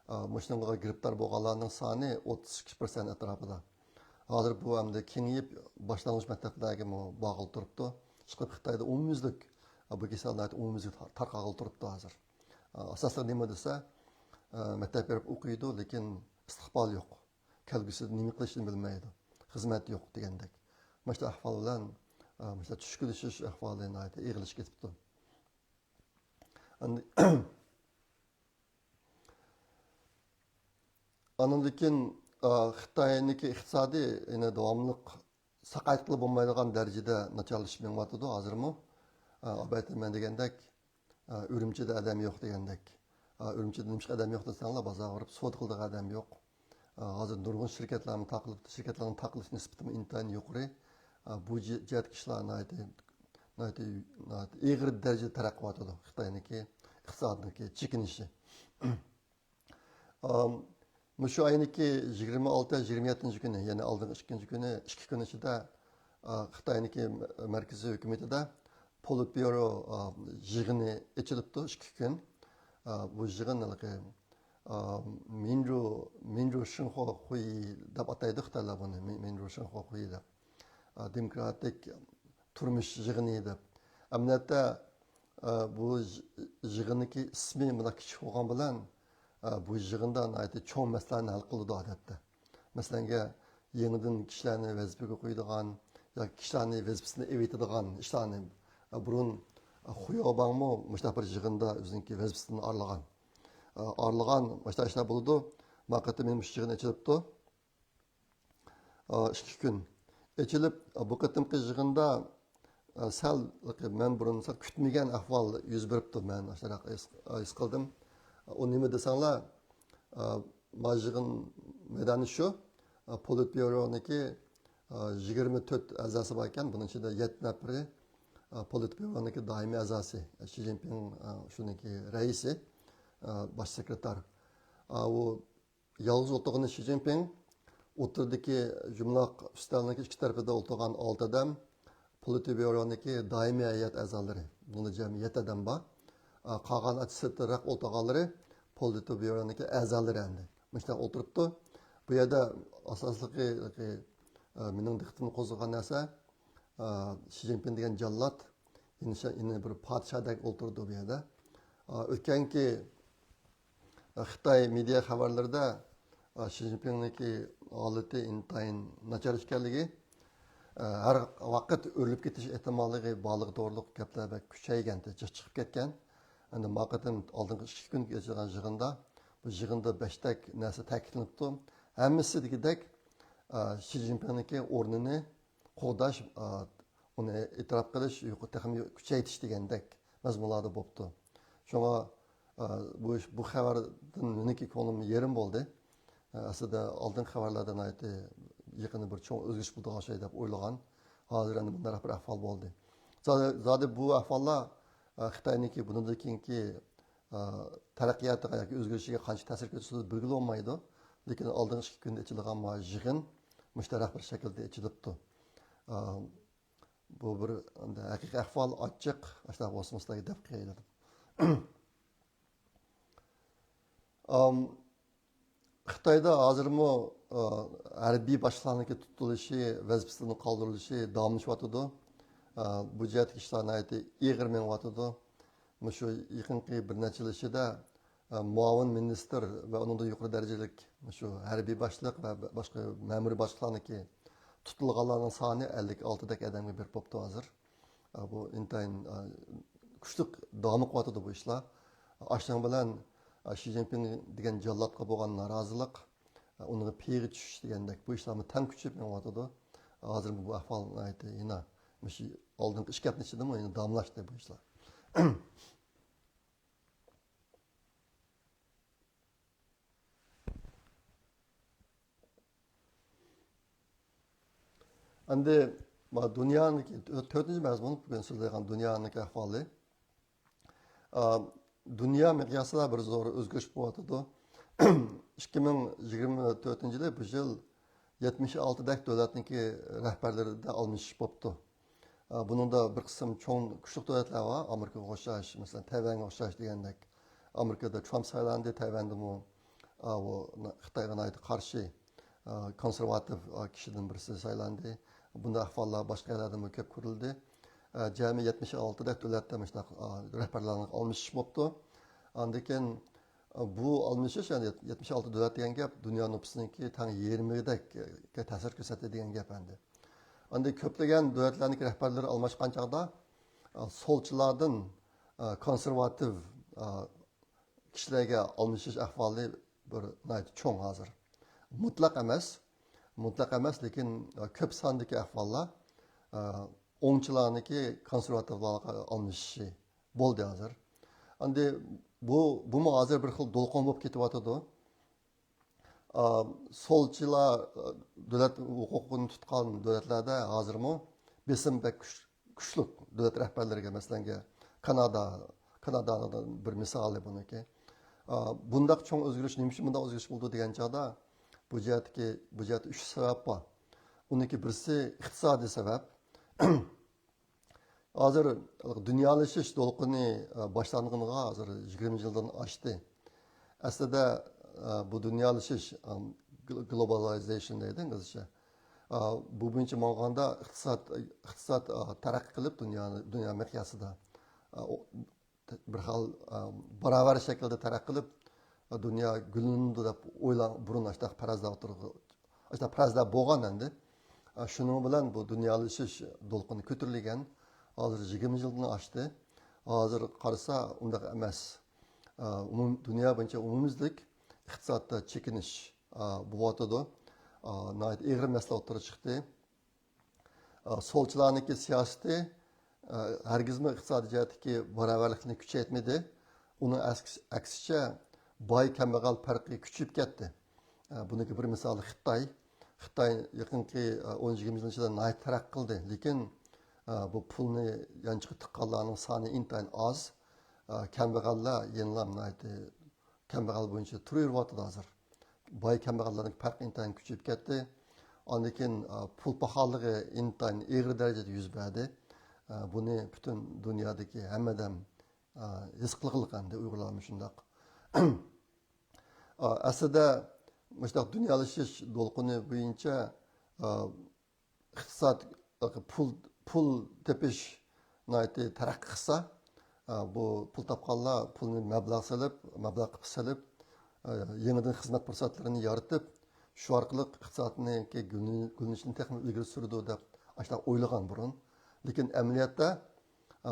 ئا، مۇشۇنىڭغا گىرىپتار بولغانلارنىڭ سانى ئوتتۇز ئىككى پىرسەنت ئەتراپىدا. ھازىر بۇ ئەمدى كېڭىيىپ، باشلانغۇچ مەكتەپلەرگىمۇ بارغىلى تۇرۇپتۇ. ئىشقىلىپ خىتايدا ئومۇميۈزلۈك، ئا، بۇ كېسەل ناھايىتى ئومۇميۈزلۈك تار-، تارقالغىلى تۇرۇپتۇ ھازىر. ئا، ئاساسلىق نېمە دېسە، ئا، مەكتەپ بېرىپ ئوقۇيدۇ، لېكىن ئىستىقبال يوق. كەلگۈسىدە نېمە قىلىشنى بىلمەيدۇ. خىزمەت يوق دېگەندەك. مۇشۇ ئەھۋال بىلەن، ئا، مۇشۇ چۈشكۈنلىشىش ئەھۋالى ناھايىتى ئېغىرلىشىپ كېتىپتۇ. ئەمدى ئاندىن كېيىن، ئا، خىتاينىڭكى ئىقتىسادى يەنە داۋاملىق ساقايتقىلى بولمايدىغان دەرىجىدە ناچارلىشىپ مېڭىۋاتىدۇ ھازىرمۇ. ئا، ئابايتىمەن دېگەندەك، ئا، ئۈرۈمچىدە ئادەم يوق دېگەندەك. ئا، ئۈرۈمچىدە نېمىشقا ئادەم يوق دېسەڭلار، بازارغا بېرىپ سودا قىلىدىغان ئادەم يوق. ئا، ھازىر نۇرغۇن شىركەتلەرمۇ تاقىلىپ، شىركەتلەرنىڭ تاقىلىش نىسبىتىمۇ ئىنتايىن يۇقىرى. ئا، بۇ جى-، جەھەتتىكى ئىشلار ناھايىتى، ناھايىتى، ناھايىتى ئېغىر دەرىجىدە تەرەققىي قىلىۋاتىدۇ. خىتاينىڭكى ئىقتىسادىنىڭكى چېكىنىشى. ئام، مۇشۇ ئاينىڭكى يىگىرمە ئالتە، يىگىرمە يەتتىنچى كۈنى، يەنى ئالدىنقى ئىككىنچى كۈنى، ئىككى كۈن ئىچىدە، ئا، خىتاينىڭكى مەركىزىي ھۆكۈمىتىدە پولىتبيۇرو، ئا، يىغىنى ئېچىلىپتۇ، ئىككى كۈن. ئا، بۇ يىغىن ھېلىقى، ئا، مىنرۇ، مىنرۇ شىنخۇا خۇيى دەپ ئاتايدۇ خىتايلار بۇنى، مىنرۇ شىنخۇا خۇيى دەپ. ئا، دېموكراتىك تۇرمۇش يىغىنى دەپ. ئەمەلىيەتتە، ئا، بۇ يىغىننىڭكى ئىسمى مۇنداق كىچىك بولغان بىلەن، ئا، بۇ يىغىندا ناھايىتى چوڭ مەسىلىلەرنى ھەل قىلىدۇ ئادەتتە. مەسىلەنگە، يېڭىدىن كىشىلەرنى ۋەزىپىگە قويىدىغان ياكى كىشىلەرنى ۋەزىپىسىدىن ئېلىۋېتىدىغان ئىشلارنى، ئا، بۇرۇن، ئا، خۇياۋباڭمۇ مۇشۇنداق بىر يىغىندا ئۆزىنىڭكى ۋەزىپىسىدىن ئارىلىغان. ئا، ئارىلىغان مۇشۇنداق ئىشلار بولىدۇ. ما قېتىم مۇشۇ يىغىن ئېچىلىپتۇ. ئىككى كۈن ئېچىلىپ، بۇ قېتىمقى يىغىندا سەل مەن بۇرۇن سەل كۈتمىگەن ئەھۋال يۈز بېرىپتۇ. مەن ئاشۇنداق ھېس قىلدىم. ئۇ نېمە دېسەڭلار، ما يىغىن مەيدانى شۇ، پولىتبيۇرونىڭكى يىگىرمە تۆت ئەزاسى بار ئىكەن. بۇنىڭ ئىچىدە يەتتە نەپىرى پولىتبيۇرونىڭكى دائىمىي ئەزاسى، شى جىنپىڭ شۇنىڭكى رەئىسى، باش سېكرېتار. ئۇ يالغۇز ئولتۇرغىنى شى جىنپىڭ، ئوتتۇرىدىكى يۇمىلاق ئۈستەلنىڭ ئىككى تەرىپىدە ئولتۇرغان ئالتە ئادەم پولىتبيۇرونىڭكى دائىمىي ھەيئەت ئەزالىرى. بۇنىڭدا جەمئىي يەتتە ئادەم بار. قالغان سىرتىراق ئولتۇرغانلىرى پولىتبيۇرونىڭكى ئەزالىرى ئەمدى. مۇشۇنداق ئولتۇرۇپتۇ. بۇ يەردە ئاساسلىقى، مېنىڭ دىققىتىمنى قوزغىغان نەرسە، شى جىنپىڭ دېگەن جاللات يەنە شۇ، يەنە بىر پادىشاھدەك ئولتۇرىدۇ بۇ يەردە. ئۆتكەنكى خىتاي مېدىيا خەۋەرلىرىدە شى جىنپىڭنىڭكى ھالىتى ئىنتايىن ناچار ئىكەنلىكى، ھەر ۋاقىت ئۆلۈپ كېتىش ئېھتىماللىقى بارلىقى توغرۇلۇق گەپلەر بەك كۈچەيگەن، جىق چىقىپ كەتكەن. ئەمدى ما قېتىم ئالدىنقى ئىككى كۈن ئېچىلغان يىغىندا بۇ يىغىندا بەشتەك نەرسە تەكىتلىنىپتۇ. ھەممىسى دېگۈدەك، شى جىنپىڭنىڭكى ئورنىنى قوغداش، ئۇنى ئېتىراپ قىلىش، يۇقىرى، تېخىمۇ كۈچەيتىش دېگەندەك مەزمۇنلاردا بوپتۇ. شۇڭا، بۇ ئىش، بۇ خەۋەردىن مېنىڭكى كۆڭلۈم يېرىم بولدى. ئەسلىدە ئالدىنقى خەۋەرلەردە ناھايىتى يېقىندا بىر چوڭ ئۆزگىرىش بولىدىغان ئوخشايدۇ دەپ ئويلىغان. ھازىر ئەنە بۇنداق بىر ئەھۋال بولدى. زادى، زادى بۇ ئەھۋاللار، خىتاينىڭكى بۇنىڭدىن كېيىنكى ئا، تەرەققىياتىغا ياكى ئۆزگىرىشىگە قانچە تەسىر كۆرسىتىدۇ بىلگىلى بولمايدۇ. لېكىن ئالدىنقى ئىككى كۈندە ئېچىلغان ما يىغىن مۇشۇنداق بىر شەكىلدە ئېچىلىپتۇ. ئا، بۇ بىر ھەقىقىي ئەھۋال، ئاچچىق، ئاشۇنداق بولسىمۇ سىلەرگە دەپ قوياي دېدىم. ئام، خىتايدا ھازىرمۇ، ئا، ھەربىي باشلىقلارنىڭكى تۇتۇلۇشى، ۋەزىپىسىدىن قالدۇرۇلۇشى داۋاملىشىۋاتىدۇ. ئا، بۇ جەھەتتىكى ئىشلار ناھايىتى ئېغىر مېڭىۋاتىدۇ. مۇشۇ يېقىنقى بىر نەچچە يىل ئىچىدە، ئا، مۇئاۋىن مىنىستىر ۋە ئۇنىڭدىن يۇقىرى دەرىجىلىك مۇشۇ ھەربىي باشلىق ۋە باشقا مەمۇرىي باشلىقلارنىڭكى تۇتۇلغانلارنىڭ سانى ئەللىك ئالتىدەك ئادەمگە بېرىپ بوپتۇ ھازىر. ئا، بۇ ئىنتايىن، ئا، كۈچلۈك داۋام قىلىۋاتىدۇ بۇ ئىشلار. ئاشۇنىڭ بىلەن، ئا، شى جىنپىڭ دېگەن جاللاتقا بولغان نارازىلىق، ئا، ئۇنىڭغا پىغا چۈشۈش دېگەندەك بۇ ئىشلارمۇ تەڭ كۈچىيىپ مېڭىۋاتىدۇ. ھازىر بۇ ئەھۋال ناھايىتى يەنە مۇشۇ ئالدىنقى ئىككى ھەپتە ئىچىدىمۇ يەنە داۋاملاشتى بۇ ئىشلار. ئەمدى ما دۇنيانىڭكى تۆ-، تۆتىنچى مەزمۇن، بۈگۈن سۆزلەيدىغان دۇنيانىڭكى ئەھۋالى. ئا، دۇنيا مىقياسىدا بىر زور ئۆزگىرىش بولۇۋاتىدۇ. ئىككى مىڭ يىگىرمە تۆتىنچى يىلى بۇ يىل يەتمىش ئالتىدەك دۆلەتنىڭكى رەھبەرلىرىدە ئالمىشىش بوپتۇ. ئا، بۇنىڭدا بىر قىسىم چوڭ كۈچلۈك دۆلەتلەر بار، ئامېرىكىغا ئوخشاش، مەسىلەن، تەيۋەنگە ئوخشاش دېگەندەك. ئامېرىكىدا ترامپ سايلاندى، تەيۋەندىمۇ، ئا، ئۇ خىتايغا ناھايىتى قارشى، ئا، كونسېرۋاتىپ، ئا، كىشىدىن بىرسى سايلاندى. بۇنداق ئەھۋاللار باشقا يەرلەردىمۇ كۆپ كۆرۈلدى. ئا، جەمئىي يەتمىش ئالتىدەك دۆلەتتە مۇشۇنداق، ئا، رەھبەرلەرنىڭ ئالمىشىشى بوپتۇ. ئاندىن كېيىن، ئا، بۇ ئالمىشىش، يەنى يەتمىش ئالتە دۆلەت دېگەن گەپ دۇنيا نوپۇسىنىڭكى تەڭ يېرىمىگە تەسىر كۆرسەتتى دېگەن گەپ ئەمدى. ئاندىن كۆپلىگەن دۆلەتلەرنىڭكى رەھبەرلىرى ئالماشقان چاغدا، ئا، سولچىلاردىن، ئا، كونسېرۋاتىپ، ئا، كىشىلەرگە ئالمىشىش ئەھۋالى بىر ناھايىتى چوڭ ھازىر. مۇتلەق ئەمەس، مۇتلەق ئەمەس، لېكىن، ئا، كۆپ ساندىكى ئەھۋاللار، ئا، ئوڭچىلارنىڭكى كونسېرۋاتىپلارغا ئالمىشىشى بولدى ھازىر. ئەمدى بۇ، بۇمۇ ھازىر بىر خىل دولقۇن بولۇپ كېتىۋاتىدۇ. ئا، سولچىلار، ئا، دۆلەت ھوقۇقىنى تۇتقان دۆلەتلەردە ھازىرمۇ بېسىم بەك كۈچ-، كۈچلۈك دۆلەت رەھبەرلىرىگە، مەسىلەن، كانادا، كانادانىڭ بىر مىسالى بۇنىڭكى. ئا، بۇنداق چوڭ ئۆزگىرىش، نېمە ئۈچۈن بۇنداق ئۆزگىرىش بولدى دېگەن چاغدا، بۇ جەھەتتىكى، بۇ جەھەتتە ئۈچ سەۋەب بار. ئۇنىڭكى بىرسى ئىقتىسادىي سەۋەب. ھازىر دۇنيالىشىش دولقۇنى، ئە، باشلانغىنىغا ھازىر يىگىرمە يىلدىن ئاشتى. ئەسلىدە، ئە، بۇ دۇنيالىشىش، ئەم، گلو-، گلوبالىزېيشن دەيدۇ ئىنگلىزچە. ئە، بۇ بويىچە ماڭغاندا ئىقتىساد، ئىقتىساد، ئە، تەرەققىي قىلىپ دۇنيا، دۇنيا مىقياسىدا، ئە، ئو-، بىر خىل، ئە، باراۋەر شەكىلدە تەرەققىي قىلىپ، ئە، دۇنيا گۈللىنىدۇ دەپ ئويلا-، بۇرۇن ئاشۇنداق پەرەزلەر ئوتتۇرىغا ئاشۇنداق پەرەزلەر بولغان ئەمدى. ئا، شۇنىڭ بىلەن بۇ دۇنيالىشىش دولقۇنى كۆتۈرۈلگەن. ھازىر يىگىرمە يىلدىن ئاشتى. ھازىر قارىسا ئۇنداق ئەمەس. ئا، ئومۇم-، دۇنيا بويىچە ئومۇميۈزلۈك ئىقتىسادتا چېكىنىش، ئا، بولۇۋاتىدۇ. ئا، ناھايىتى ئېغىر مەسىلە ئوتتۇرىغا چىقتى. ئا، سولچىلارنىڭكى سىياسىتى، ئا، ھەرگىزمۇ ئىقتىسادىي جەھەتتىكى باراۋەرلىكنى كۈچەيتمىدى. ئۇنىڭ ئەكس-، ئەكسىچە باي كەمبەغەل پەرقى كۈچىيىپ كەتتى. ئا، بۇنىڭكى بىر مىسالى خىتاي. خىتاي يېقىنقى، ئا، ئون يىگىرمە يىل ئىچىدە ناھايىتى تەرەققىي قىلدى. لېكىن، ئا، بۇ پۇلنى يانچۇققا تىققانلارنىڭ سانى ئىنتايىن ئاز. ئا، كەمبەغەللەر يەنىلا ناھايىتى كەمبەغەل بويىچە تۇرۇۋېرىۋاتىدۇ ھازىر. باي كەمبەغەللەرنىڭ پەرقى ئىنتايىن كۈچىيىپ كەتتى. ئاندىن كېيىن، ئا، پۇل پاخاللىقى ئىنتايىن ئېغىر دەرىجىدە يۈز بەردى. ئا، بۇنى پۈتۈن دۇنيادىكى ھەممە ئادەم، ئا، ھېس قىلغانلىق ئەمدى ئۇيغۇرلارمۇ شۇنداق. ئا، ئەسلىدە مۇشۇنداق دۇنيالىشىش دولقۇنى بويىچە، ئا، ئىقتىساد، پۇل، پۇل تېپىش ناھايىتى تەرەققىي قىلسا، بۇ پۇل تاپقانلار پۇلنى مەبلەغ سېلىپ، مەبلەغ قىلىپ سېلىپ، يېڭىدىن خىزمەت پۇرسەتلىرىنى يارىتىپ، شۇ ئارقىلىق ئىقتىسادنىڭكى گۈللىنىشىنى تېخىمۇ ئىلگىرى سۈرىدۇ دەپ ئاشۇنداق ئويلىغان بۇرۇن. لېكىن ئەمەلىيەتتە،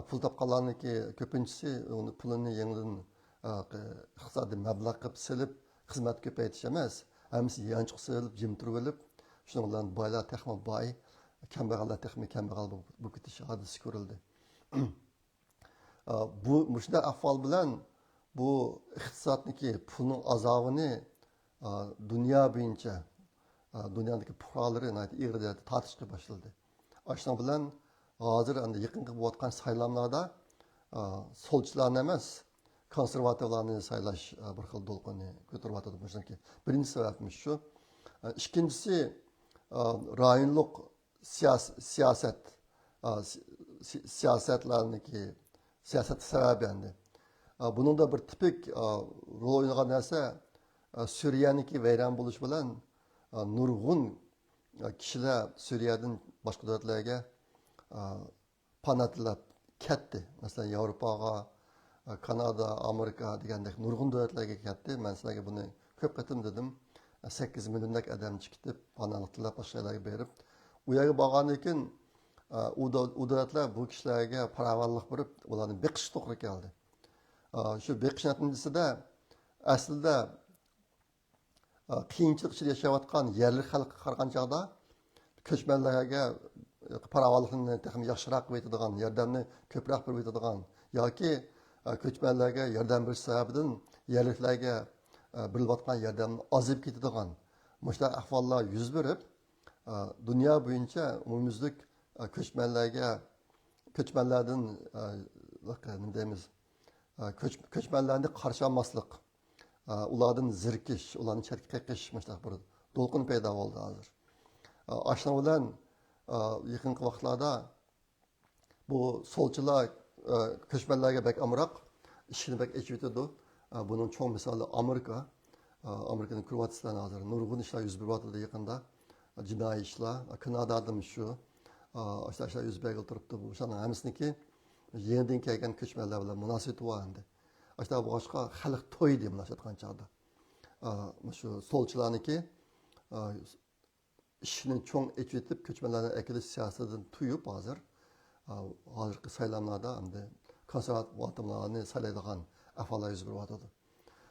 پۇل تاپقانلارنىڭكى كۆپىنچىسى ئۇنى، پۇلىنى يېڭىدىن، ئىقتىسادىي مەبلەغ قىلىپ سېلىپ، خىزمەت كۆپەيتىش ئەمەس، ھەممىسى يانچۇق سېلىپ، جىم تۇرۇۋېلىپ، شۇنىڭ بىلەن بايلار تېخىمۇ باي، كەمبەغەللەر تېخىمۇ كەمبەغەل بولۇپ، بولۇپ كېتىش ھادىسىسى كۆرۈلدى. ئا، بۇ، مۇشۇنداق ئەھۋال بىلەن بۇ ئىقتىسادنىكى پۇلنىڭ ئازابىنى، ئا، دۇنيا بويىچە، ئا، دۇنيانىڭكى پۇقرالىرى ناھايىتى ئېغىر دەرىجىدە تارتىشقا باشلىدى. ئاشۇنىڭ بىلەن ھازىر ئەمدى يېقىنقى بولۇۋاتقان سايلاملاردا، ئا، سولچىلارنى ئەمەس، كونسېرۋاتىۋلارنى سايلاش، ئە، بىر خىل دولقۇننى كۆتۈرۈۋاتىدۇ. مۇشۇنىڭكى بىرىنچى سەۋەبىمىز شۇ. ئە، ئىككىنچىسى، ئە، رايونلۇق سىياس-، سىياسەت، ئە، سى-، سى-، سىياسەتلەرنىكى، سىياسەت سەۋەبى ئەمدى. ئە، بۇنىڭدا بىر تىپىك، ئە، رول ئوينىغان نەرسە، ئە، سۈرىيەنىڭكى ۋەيران بولۇشى بىلەن، ئە، نۇرغۇن، ئە، كىشىلەر سۈرىيەدىن باشقا دۆلەتلەرگە، ئە، پانا تىلەپ كەتتى. مەسىلەن، ياۋروپاغا، كانادا، ئامېرىكا دېگەندەك نۇرغۇن دۆلەتلەرگە كەتتى. مەن سىلەرگە بۇنى كۆپ قېتىم دېدىم. سەككىز مىليوندەك ئادەم چىقىپ، پاناھلىق تىلەپ، باشقا يەرلەرگە بېرىپ، ئۇ يەرگە بارغاندىن كېيىن، ئۇ دۆ-، ئۇ دۆلەتلەر بۇ كىشىلەرگە پاراۋانلىق بېرىپ، ئۇلارنى بېقىش توغرا كەلدى. شۇ بېقىش نەتىجىسىدە، ئەسلىدە، قىيىنچىلىق ئىچىدە ياشاۋاتقان يەرلىك خەلققە قارىغان چاغدا، كۆچمەنلەرگە پاراۋانلىقنى تېخىمۇ ياخشىراق بېرىۋېتىدىغان، ياردەمنى كۆپرەك بېرىۋېتىدىغان ياكى كۆچمەنلەرگە ياردەم بېرىش سەۋەبىدىن يەرلىكلەرگە بېرىلىۋاتقان ياردەم ئازىيىپ كېتىدىغان مۇشۇنداق ئەھۋاللار يۈز بېرىپ، دۇنيا بويىچە ئومۇميۈزلۈك كۆچمەنلەرگە، كۆچمەنلەردىن، نېمە دەيمىز، كۆچ-، كۆچمەنلەرنى قارشى ئالماسلىق، ئۇلاردىن زېرىكىش، ئۇلارنى چەتكە قېقىش، مۇشۇنداق بىر دولقۇن پەيدا بولدى ھازىر. ئاشۇنىڭ بىلەن يېقىنقى ۋاقىتلاردا بۇ سولچىلار كۆچمەنلەرگە بەك ئامراق، ئىشىكنى بەك ئېچىۋېتىدۇ. بۇنىڭ چوڭ مىسالى ئامېرىكا. ئامېرىكىنى كۆرۈۋاتىسىلەر ھازىر. نۇرغۇن ئىشلار يۈز بېرىۋاتىدۇ يېقىندا. جىنايى ئىشلار، كانادادىمۇ شۇ. ئاشۇنداق ئىشلار يۈز بېرىپ تۇرۇپتۇ. بۇ ئىشلارنىڭ ھەممىسىنىڭكى يېڭىدىن كەلگەن كۆچمەنلەر بىلەن مۇناسىۋىتى بار ئەمدى. ئاشۇنداق بولغاچقا خەلق تويدى مۇنداق ئېيتقان چاغدا. ئا، مۇشۇ سولچىلارنىڭكى، ئا، ئىشىكنى چوڭ ئېچىۋېتىپ، كۆچمەنلەرنى ئەكېلىش سىياسىتىدىن تويۇپ ھازىر، ئا، ھازىرقى سايلاملاردا ئەمدى كونسېرۋاتىۋلارنى سايلايدىغان ئەھۋاللار يۈز بېرىۋاتىدۇ.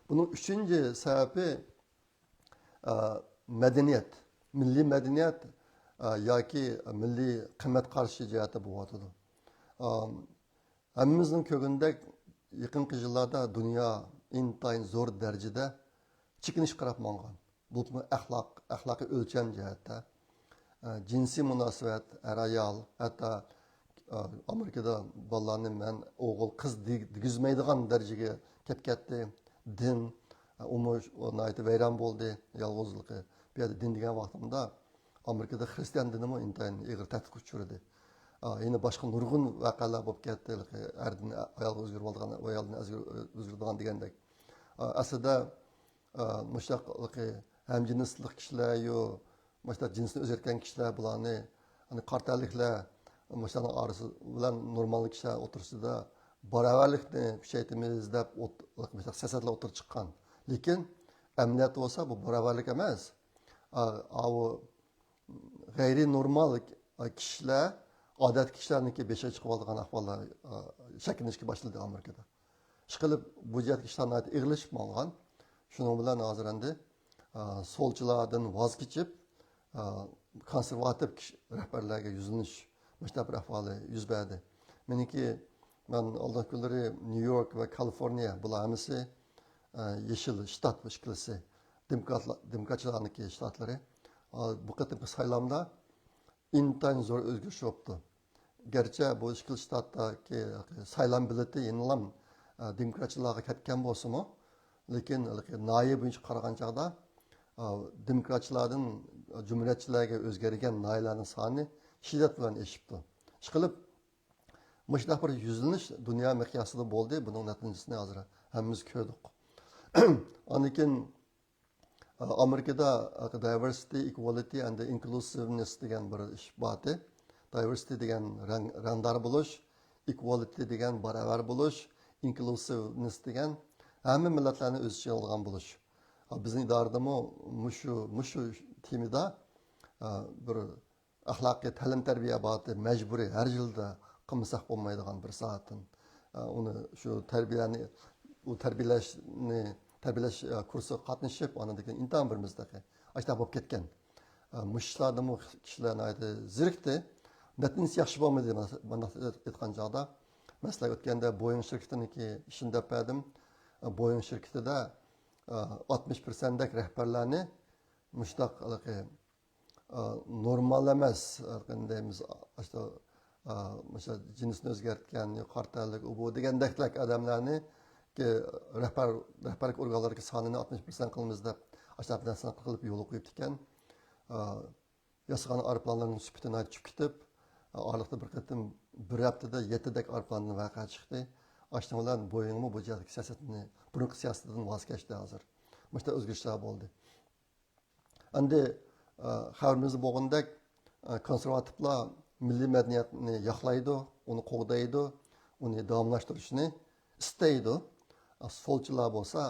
بۇنىڭ ئۈچىنچى سەۋەبى، ئا، مەدەنىيەت، مىللىي مەدەنىيەت، ئا، ياكى مىللىي قىممەت قارىشى جەھەتتە بولۇۋاتىدۇ. ئا، ھەممىمىزنىڭ كۆرگىنىدەك، يېقىنقى يىللاردا دۇنيا ئىنتايىن زور دەرىجىدە چېكىنىشكە قاراپ ماڭغان. بولۇپمۇ ئەخلاق، ئەخلاقىي ئۆلچەم جەھەتتە، ئە، جىنسىي مۇناسىۋەت، ئەر-ئايال، ھەتتا، ئە، ئامېرىكىدا بالىلارنى مەن ئوغۇل، قىز دېگ-، دېگۈزمەيدىغان دەرىجىگە كەپ كەتتى. دىن، ئە، ئۇمۇ ناھايىتى ۋەيران بولدى، يالغۇزلۇقى. بۇ يەردە دىن دېگەن ۋاقتىمدا، ئامېرىكىدا خىرىستىيان دىنىمۇ ئىنتايىن ئېغىر تەھدىتكە ئۇچرىدى. ئا، يەنە باشقا نۇرغۇن ۋەقەلەر بولۇپ كەتتى. ھېلىقى ئەردىن ئايالغا ئۆزگىرىۋالىدىغان، ئايالدىن ئۆزگىر-، ئۆزگىرىدىغان دېگەندەك. ئا، ئەسلىدە، ئا، مۇشۇنداق ھېلىقى ھەمجىنسلىق كىشىلەر يو، مۇشۇنداق جىنسىنى ئۆزگەرتكەن كىشىلەر بۇلارنى، يەنى قارا تەنلىكلەر، مۇشۇلارنىڭ ئارىسى بىلەن نورمال كىشىلەر ئوتتۇرىسىدا باراۋەرلىكنى كۈچەيتىمىز دەپ ئوت-، مۇشۇنداق سىياسەتلەر ئوتتۇرىغا چىققان. لېكىن ئەمەلىيەتتە بولسا بۇ باراۋەرلىك ئەمەس. ئا، ئاۋۇ غەيرىي نورمال كىشىلەر ئادەتتىكى كىشىلەرنىڭكى بېشىغا چىقىۋالىدىغان ئەھۋاللار، ئا، شەكىللىنىشكە باشلىدى ئامېرىكىدا. ئىشقىلىپ، بۇ جەھەتتىكى ئىشلار ناھايىتى ئېغىرلىشىپ ماڭغان. شۇنىڭ بىلەن ھازىر ئەمدى، ئا، سولچىلاردىن ۋاز كېچىپ، ئا، كونسېرۋاتىپ كىشى، رەھبەرلەرگە يۈزلىنىش، مۇشۇنداق بىر ئەھۋالى يۈز بەردى. مېنىڭكى، مەن ئالدىنقى كۈنلىرى نيۇ يورك ۋە كالىفورنىيە، بۇلار ھەممىسى، ئا، يېشىل شتات، بۇ ئىككىلىسى. دېموكراتلار، دېموكراتچىلارنىڭكى شتاتلىرى. ئا، بۇ قېتىمقى سايلامدا ئىنتايىن زور ئۆزگىرىش بوپتۇ. گەرچە بۇ ئىككىلا شتاتتىكى سايلام بېلىتى يەنىلام، ئە، دېموكراتچىلارغا كەتكەن بولسىمۇ، لېكىن ناھىيە بويىچە قارىغان چاغدا، ئە، دېموكراتچىلاردىن جۇمھۇرىيەتچىلەرگە ئۆزگەرگەن ناھىيەلەرنىڭ سانى شىددەت بىلەن ئېشىپتۇ. ئىشقىلىپ، مۇشۇنداق بىر يۈزلىنىش دۇنيا مىقياسىدا بولدى. بۇنىڭ نەتىجىسىنى ھازىر ھەممىمىز كۆردۇق. ئاندىن كېيىن ئامېرىكىدا diversity, equality and inclusiveness دېگەن بىر ئىش بار ئىدى. Diversity دېگەن رەڭ-، رەڭدار بولۇش، equality دېگەن باراۋەر بولۇش، inclusiveness دېگەن ھەممە مىللەتلەرنى ئۆز ئىچىگە ئالىدىغان بولۇش. بىزنىڭ ئىدارىدىمۇ مۇشۇ، مۇشۇ تېمىدا بىر ئەخلاقىي تەلىم-تەربىيە بار ئىدى، مەجبۇرىي ھەر يىلدا قىلمىساق بولمايدىغان بىر سائەتتىن. ئۇنى شۇ تەربىيەنى، ئۇ تەربىيەلەشنى، تەربىيەلەش كۇرسىغا قاتنىشىپ، ئاندىن كېيىن ئىمتىھان بېرىمىز تېخى. ئاشۇنداق بولۇپ كەتكەن. مۇشۇ ئىشلاردىمۇ كىشىلەر ناھايىتى زېرىكتى. نەتىجىسى ياخشى بولمىدى، مانا-، مانا ئېيتقان چاغدا. مەسىلەن، ئۆتكەندە بويىڭ شىركىتىنىڭكى ئىشىنى دەپ بەردىم. بويىڭ شىركىتىدە ئاتمىش پىرسەنتتەك رەھبەرلەرنى مۇشۇنداق ھېلىقى ئا، نورمال ئەمەس، ئا، قانداق دەيمىز، ئاشۇ، ئا، مۇشۇ جىنسىنى ئۆزگەرتكەن، قارا تەنلىك، ئۇ بۇ دېگەندەكلەك ئادەملەرنى رەھبەر، رەھبەرلىك ئورگانلىرىدىكى سانىنى ئاتمىش پىرسەنت قىلىمىز دەپ، ئاشۇنداق بىر نەرسىنى قىلىپ يولغا قويۇپتىكەن. ئا، ياسىغان ئايروپىلانلارنىڭ سۈپىتى ناھايىتى چۈشۈپ كېتىپ، ئا، ئارىلىقتا بىر قېتىم بىر ھەپتىدە يەتتىدەك ئايروپىلاندىن ۋەقە چىقتى. ئاشۇنىڭ بىلەن بويىڭمۇ بۇ جەھەتتىكى سىياسىتىنى، بۇرۇنقى سىياسىتىدىن ۋاز كەچتى ھازىر. مۇشۇنداق ئۆزگىرىشلەر بولدى. ئەمدى، ئە، خەۋىرىمىزدە بولغىنىدەك، ئە، كونسېرۋاتىپلار مىللىي مەدەنىيەتنى ياقلايدۇ، ئۇنى قوغدايدۇ، ئۇنى داۋاملاشتۇرۇشنى ئىستەيدۇ. ئە، سولچىلار بولسا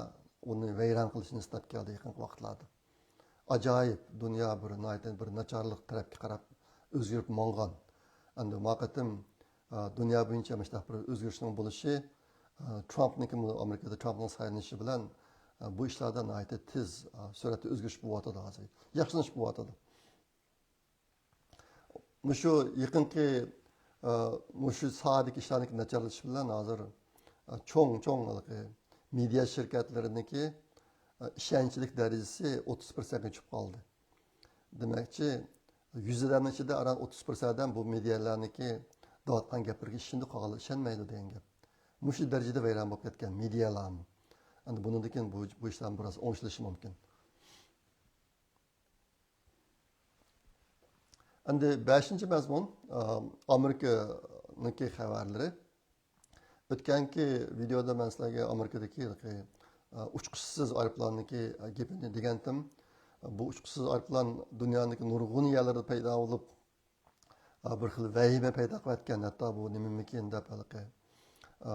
ئۇنى ۋەيران قىلىشنى ئىستەپ كەلدى يېقىنقى ۋاقىتلاردا. ئاجايىپ، دۇنيا بىر ناھايىتى بىر ناچارلىق تەرەپكە قاراپ ئۆزگىرىپ ماڭغان. ئەمدى ما قېتىم، ئە، دۇنيا بويىچە مۇشۇنداق بىر ئۆزگىرىشنىڭ بولۇشى، ئە، ترامپنىڭكى، ئامېرىكىدا ترامپنىڭ سايلىنىشى بىلەن، ئە، بۇ ئىشلاردا ناھايىتى تېز، ئە، سۈرئەتتە ئۆزگىرىش بولۇۋاتىدۇ ھازىر. ياخشىلىنىش بولۇۋاتىدۇ. مۇشۇ يېقىنقى، ئە، مۇشۇ ساھەدىكى ئىشلارنىڭكى ناچارلىشىشى بىلەن ھازىر، ئە، چوڭ، چوڭ ھېلىقى مېدىيا شىركەتلىرىنىڭكى، ئە، ئىشەنچلىك دەرىجىسى ئوتتۇز پىرسەنتكە چۈشۈپ قالدى. دېمەكچى، يۈز ئادەمنىڭ ئىچىدە ئاران ئوتتۇز پىرسەنت ئادەم بۇ مېدىيالارنىڭكى دەۋاتقان گەپلىرىگە ئىشىنىدۇ، قالغانلار ئىشەنمەيدۇ دېگەن گەپ. مۇشۇ دەرىجىدە ۋەيران بولۇپ كەتكەن مېدىيالارمۇ. ئەمدى بۇنىڭدىن كېيىن بۇ، بۇ ئىشلارمۇ بىراز ئوڭشىلىشى مۇمكىن. ئەمدى بەشىنچى مەزمۇن، ئا، ئامېرىكىنىڭكى خەۋەرلىرى. ئۆتكەنكى ۋىدېودا مەن سىلەرگە ئامېرىكىدىكى، ئا، ئۇچقۇچىسىز ئايروپىلاننىڭكى گېپىنى دېگەنتىم. بۇ ئۇچقۇچىسىز ئايروپىلان دۇنيانىڭكى نۇرغۇن يەرلىرىدە پەيدا بولۇپ، بىر خىل ۋەھىمە پەيدا قىلىۋەتكەن، ھەتتا بۇ نېمىمىكىن دەپ ھېلىقى، ئا،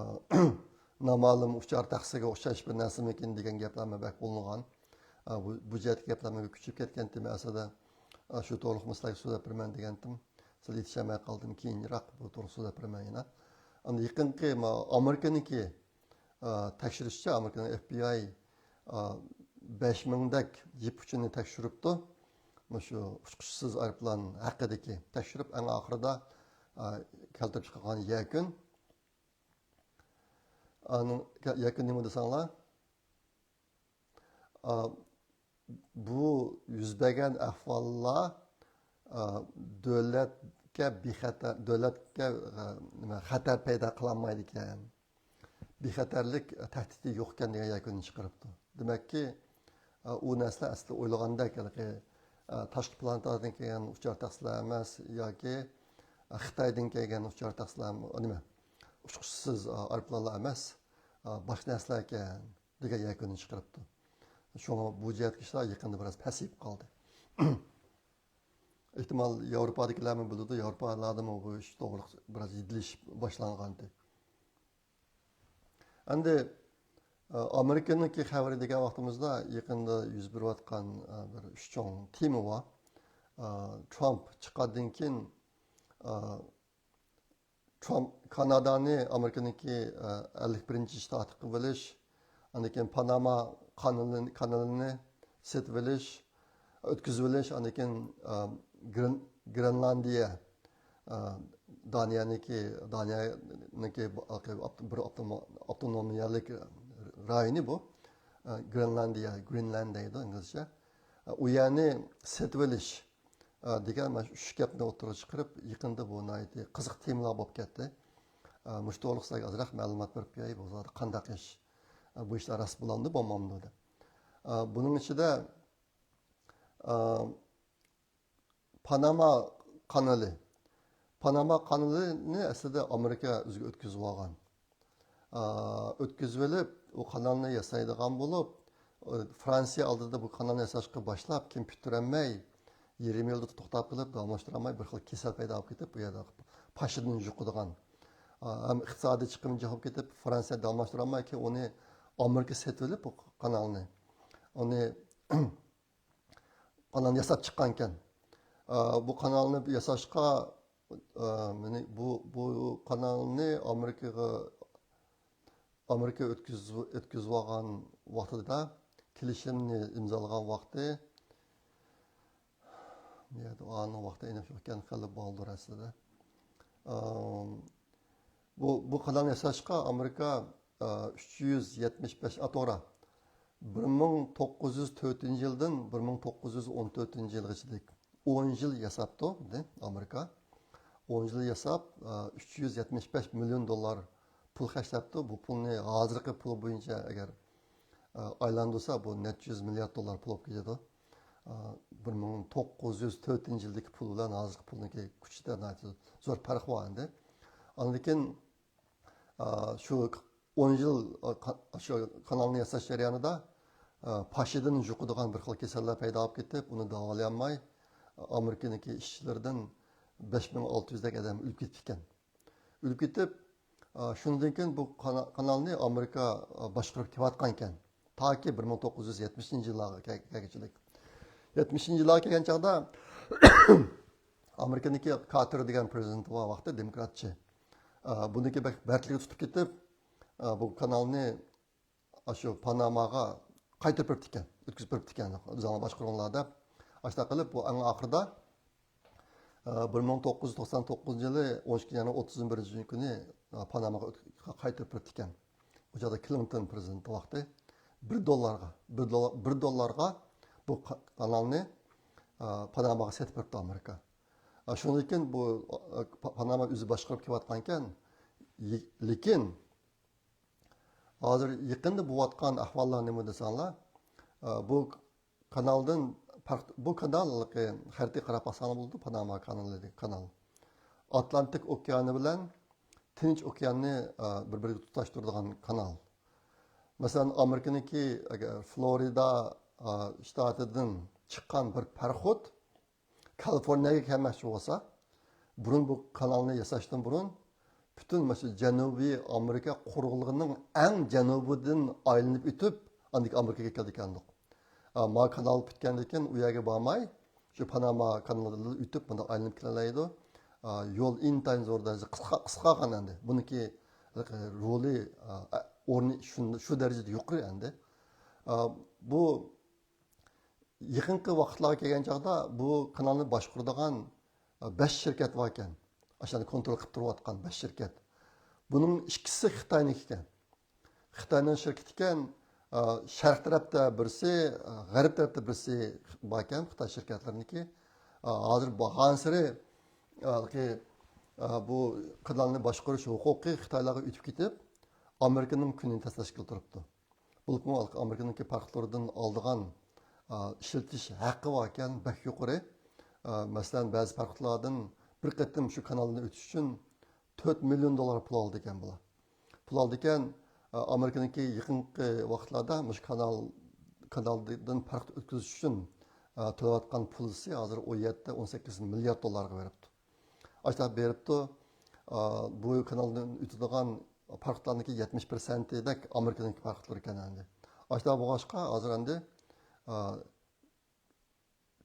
نامالۇم ئۇچار تەخسىگە ئوخشاش بىر نەرسىمىكىن دېگەن گەپلەرمۇ بەك بولۇنغان. ئا، بۇ، بۇ جەھەتتىكى گەپلەرمۇ كۆچۈپ كەتكەنتىم ئەسلىدە. ئا، شۇ توغرىلىق سىلەرگە سۆزلەپ بېرىمەن دېگەنتىم. سىلەر يېتىشەلمەي قالدىم، كېيىنراق بۇ توغرىلىق سۆزلەپ بېرىمەن يەنە. ئەمدى يېقىنقى، ما، ئامېرىكىنىڭكى ئا، تەكشۈرۈشىچە، ئامېرىكىنىڭ ئېف بى ئاي، ئا، بەش مىڭدەك يىپ ئۇچىنى تەكشۈرۈپتۇ. مۇشۇ ئۇچقۇچىسىز ئايروپىلان ھەققىدىكى تەكشۈرۈپ، ئەڭ ئاخىرىدا، ئا، كەلتۈرۈپ چىقارغان يەكۈن. ئانىڭ يەكۈن نېمە دېسەڭلار؟ ئا، بۇ يۈز بەرگەن ئەھۋاللار، ئا، دۆلەتكە بىخەتەر، دۆلەتكە، ئا، نېمە، خەتەر پەيدا قىلالمايدىكەن. بىخەتەرلىك تەھدىتى يوقكەن دېگەن يەكۈننى چىقىرىپتۇ. دېمەككى، ئۇ نەرسىلەر ئەسلى ئويلىغاندەك ھېلىقى، تاشقى پلانېتادىن كەلگەن ئۇچار تەخسىلەر ئەمەس ياكى خىتايدىن كەلگەن ئۇچار تەخسىلەر، نېمە، ئۇچقۇچىسىز ئايروپىلانلار ئەمەس، باشقا نەرسىلەر ئىكەن دېگەن يەكۈننى چىقىرىپتۇ. شۇڭا بۇ جەھەتتىكى ئىشلار يېقىندا بىراز پەسىيىپ قالدى. ئېھتىمال ياۋروپادىكىلەرمۇ بىلىدۇ، ياۋروپالاردىمۇ بۇ ئىش توغرىلىق بىراز يېدىلىشىپ باشلانغانىدى. ئەمدى، ئە، ئامېرىكىنىڭكى خەۋىرى دېگەن ۋاقتىمىزدا يېقىندا يۈز بېرىۋاتقان، ئە، بىر ئۈچ چوڭ تېما بار. ئە، ترامپ چىققاندىن كېيىن، ئە، ترامپ كانادانى ئامېرىكىنىڭكى، ئە، ئەللىك بىرىنچى شتاتى قىلىۋېلىش، ئاندىن كېيىن پاناما قانىلىنى، كانىلىنى سېتىۋېلىش، ئۆتكۈزۈۋېلىش، ئاندىن كېيىن، ئە، گرېن-، گرېنلاندىيە، ئە، دانىيەنىڭكى، دانىيەنىڭكى بىر ئاپتونوم-، ئاپتونومىيەلىك رايونى بۇ. ئە، گرېنلاندىيە، گرېنلاند دەيدۇ ئىنگلىزچە. ئە، ئۇ يەرنى سېتىۋېلىش، ئە، دېگەن مانا شۇ ئۈچ گەپنى ئوتتۇرىغا چىقىرىپ، يېقىندا بۇ ناھايىتى قىزىق تېمىلار بولۇپ كەتتى. ئە، مۇشۇ توغرىلىق سىلەرگە ئازراق مەلۇمات بېرىپ قوياي، بۇ زادى قانداق ئىش؟ ئە، بۇ ئىشلار راست بولامدۇ، بولمامدۇ دەپ. ئە، بۇنىڭ ئىچىدە، ئە، پاناما قانىلى. پاناما قانىلىنى ئەسلىدە ئامېرىكا ئۆزىگە ئۆتكۈزۈۋالغان. ئا، ئۆتكۈزۈۋېلىپ، ئۇ قانالنى ياسايدىغان بولۇپ، ئا، فرانسىيە ئالدىدا بۇ قانالنى ياساشقا باشلاپ، كېيىن پۈتتۈرەلمەي، يېرىم يولدا توختاپ قېلىپ، داۋاملاشتۇرالماي، بىر خىل كېسەل پەيدا بولۇپ كېتىپ، بۇ يەردە پاشىدىن يۇقىدىغان، ئا، ھەم ئىقتىسادىي چىقىمى جىق بولۇپ كېتىپ، فرانسىيە داۋاملاشتۇرالماي، كېيىن ئۇنى ئامېرىكا سېتىۋېلىپ، بۇ قانالنى. ئۇنى قانالنى ياساپ چىققانىكەن. ئا، بۇ قانالنى ياساشقا، ئا، مېنى، بۇ، بۇ قانالنى ئامېرىكىغا، ئامېرىكا ئۆتكۈز-، ئۆتكۈزۈۋالغان ۋاقتىدا، كېلىشىمنى ئىمزالىغان ۋاقتى، بۇ يەردە ئانىڭ ۋاقتى ئېنىق يوق ئىكەن، خېلى بالدۇر ئەسلىدە. ئا، بۇ، بۇ قانالنى ياساشقا ئامېرىكا، ئا، ئۈچ يۈز يەتمىش بەش، ئا، توغرا. بىر مىڭ توققۇز يۈز تۆتىنچى يىلدىن بىر مىڭ توققۇز يۈز ئون تۆتىنچى يىلغىچىلىك ئون يىل ياساپتۇ، دېدى ئامېرىكا. ئون يىل ياساپ، ئا، ئۈچ يۈز يەتمىش بەش مىليون دوللار پۇل خەجلەپتۇ. بۇ پۇلنى ھازىرقى پۇل بويىچە ئەگەر، ئە، ئايلاندۇرسا، بۇ نەچچە يۈز مىليارد دوللار پۇل بولۇپ كېتىدۇ. ئە، بىر مىڭ توققۇز يۈز تۆتىنچى يىلدىكى پۇل بىلەن ھازىرقى پۇلنىڭكى كۈچىدە ناھايىتى زور پەرق بار ئەمدى. ئاندىن كېيىن، ئە، شۇ ئون يىل، ئە، قا-، شۇ كانالنى ياساش جەريانىدا، ئە، پاشىدىن يۇقىدىغان بىر خىل كېسەللەر پەيدا بولۇپ كېتىپ، ئۇنى داۋالىيالماي، ئامېرىكىنىڭكى ئىشچىلىرىدىن بەش مىڭ ئالتە يۈزدەك ئادەم ئۆلۈپ كېتىپتىكەن. ئۆلۈپ كېتىپ، ئا، شۇندىن كېيىن بۇ قانا-، قانالنى ئامېرىكا، ئا، باشقۇرۇپ كېلىۋاتقان ئىكەن. تاكى بىر مىڭ توققۇز يۈز يەتمىشىنچى يىللارغا كەل-، كەلگۈچىلىك. يەتمىشىنچى يىللارغا كەلگەن چاغدا ئامېرىكىنىڭكى كارتېر دېگەن پرېزىدېنت بار ۋاقتى، دېموكراتچى. ئا، بۇنىڭكى بەك بەتلىكى تۇتۇپ كېتىپ، ئا، بۇ قانالنى ئاشۇ پاناماغا قايتۇرۇپ بېرىپتىكەن، ئۆتكۈزۈپ بېرىپتىكەن، ئۆزۈڭلار باشقۇرۇڭلار دەپ. ئاشۇنداق قىلىپ، بۇ ئەڭ ئاخىرىدا، ئە، بىر مىڭ توققۇز يۈز توقسان توققۇزىنچى يىلى ئون ئىككىنچى ئاينىڭ ئوتتۇز بىرىنچى كۈنى، ئە، پاناماغا ئۆت-، قايتۇرۇپ بېرىپتىكەن. ئۇ چاغدا كلىنتون پرېزىدېنت ۋاقتى. بىر دوللارغا، بىر دوللار، بىر دوللارغا بۇ قا-، قانالنى، ئە، پاناماغا سېتىپ بېرىپتۇ ئامېرىكا. ئە، شۇندىن كېيىن بۇ، ئە، پا-، پاناما ئۆزى باشقۇرۇپ كېلىۋاتقانىكەن. يې-، لېكىن ھازىر يېقىندا بولۇۋاتقان ئەھۋاللار نېمە دېسەڭلار، ئە، بۇ كانالدىن پەرق، بۇ كانال خەرىتىگە قاراپ باقساڭلار بولىدۇ، پاناما كانالى دېگەن كانال. ئاتلانتىك ئوكيانى بىلەن تىنچ ئوكياننى، ئە، بىر-بىرىگە تۇتاشتۇرىدىغان كانال. مەسىلەن، ئامېرىكىنىڭكى ئەگەر فلورىدا، ئە، شتاتىدىن چىققان بىر پاراخوت كالىفورنىيەگە كەلمەكچى بولسا، بۇرۇن بۇ كانالنى ياساشتىن بۇرۇن پۈتۈن مۇشۇ جەنۇبىي ئامېرىكا قۇرۇقلۇقىنىڭ ئەڭ جەنۇبىدىن ئايلىنىپ ئۆتۈپ، ئاندىن كېيىن ئامېرىكىغا كېلىدىكەندۇق. ئا، ما كانال پۈتكەندىن كېيىن ئۇ يەرگە بارماي، شۇ پاناما كانىلىدىن ئۆتۈپ، مۇنداق ئايلىنىپ كېلەلەيدۇ. ئا، يول ئىنتايىن زور دەرىجىدە قىسقا، قىسقارغان ئەمدى. بۇنىڭكى رولى، ئا، ئورنى شۇ، شۇ دەرىجىدە يۇقىرى ئەمدى. ئا، بۇ يېقىنقى ۋاقىتلارغا كەلگەن چاغدا بۇ كانالنى باشقۇرىدىغان، ئە، بەش شىركەت باركەن. ئاشۇلارنى كونترول قىلىپ تۇرۇۋاتقان بەش شىركەت. بۇنىڭ ئىككىسى خىتاينىڭكى ئىكەن. خىتاينىڭ شىركىتى ئىكەن، ئە، شەرق تەرەپتە بىرسى، ئە، غەرب تەرەپتە بىرسى باركەن، خىتاي شىركەتلىرىنىڭكى. ئە، ھازىر بارغانسېرى، ئە، ئە، بۇ كانالنى باشقۇرۇش ھوقۇقى خىتايلارغا ئۆتۈپ كېتىپ، ئامېرىكىنىڭ كۈنىنى تەستاشكىلى تۇرۇپتۇ. بولۇپمۇ ئامېرىكىنىڭكى پاراخوتلىرىدىن ئالىدىغان، ئا، ئىشلىتىش ھەققى باركەن، بەك يۇقىرى. ئا، مەسىلەن، بەزى پاراخوتلاردىن بىر قېتىم شۇ كانالدىن ئۆتۈش ئۈچۈن تۆت مىليون دوللار پۇل ئالىدىكەن بۇلار. پۇل ئالىدىكەن، ئا، ئامېرىكىنىڭكى يېقىنقى ۋاقىتلاردا مۇشۇ كانال، كانالدىن پاراخوت ئۆتكۈزۈش ئۈچۈن، ئا، تۆلەۋاتقان پۇلىسى ھازىر ئون يەتتە، ئون سەككىز مىليارد دوللارغا بېرىپتۇ. ئاشۇنداق بېرىپتۇ. ئا، بۇ كانالدىن ئۆتىدىغان پاراخوتلارنىڭكى يەتمىش پىرسەنتىدەك ئامېرىكىنىڭكى پاراخوتلىرى ئىكەن ئەمدى. ئاشۇنداق بولغاچقا، ھازىر ئەمدى، ئا،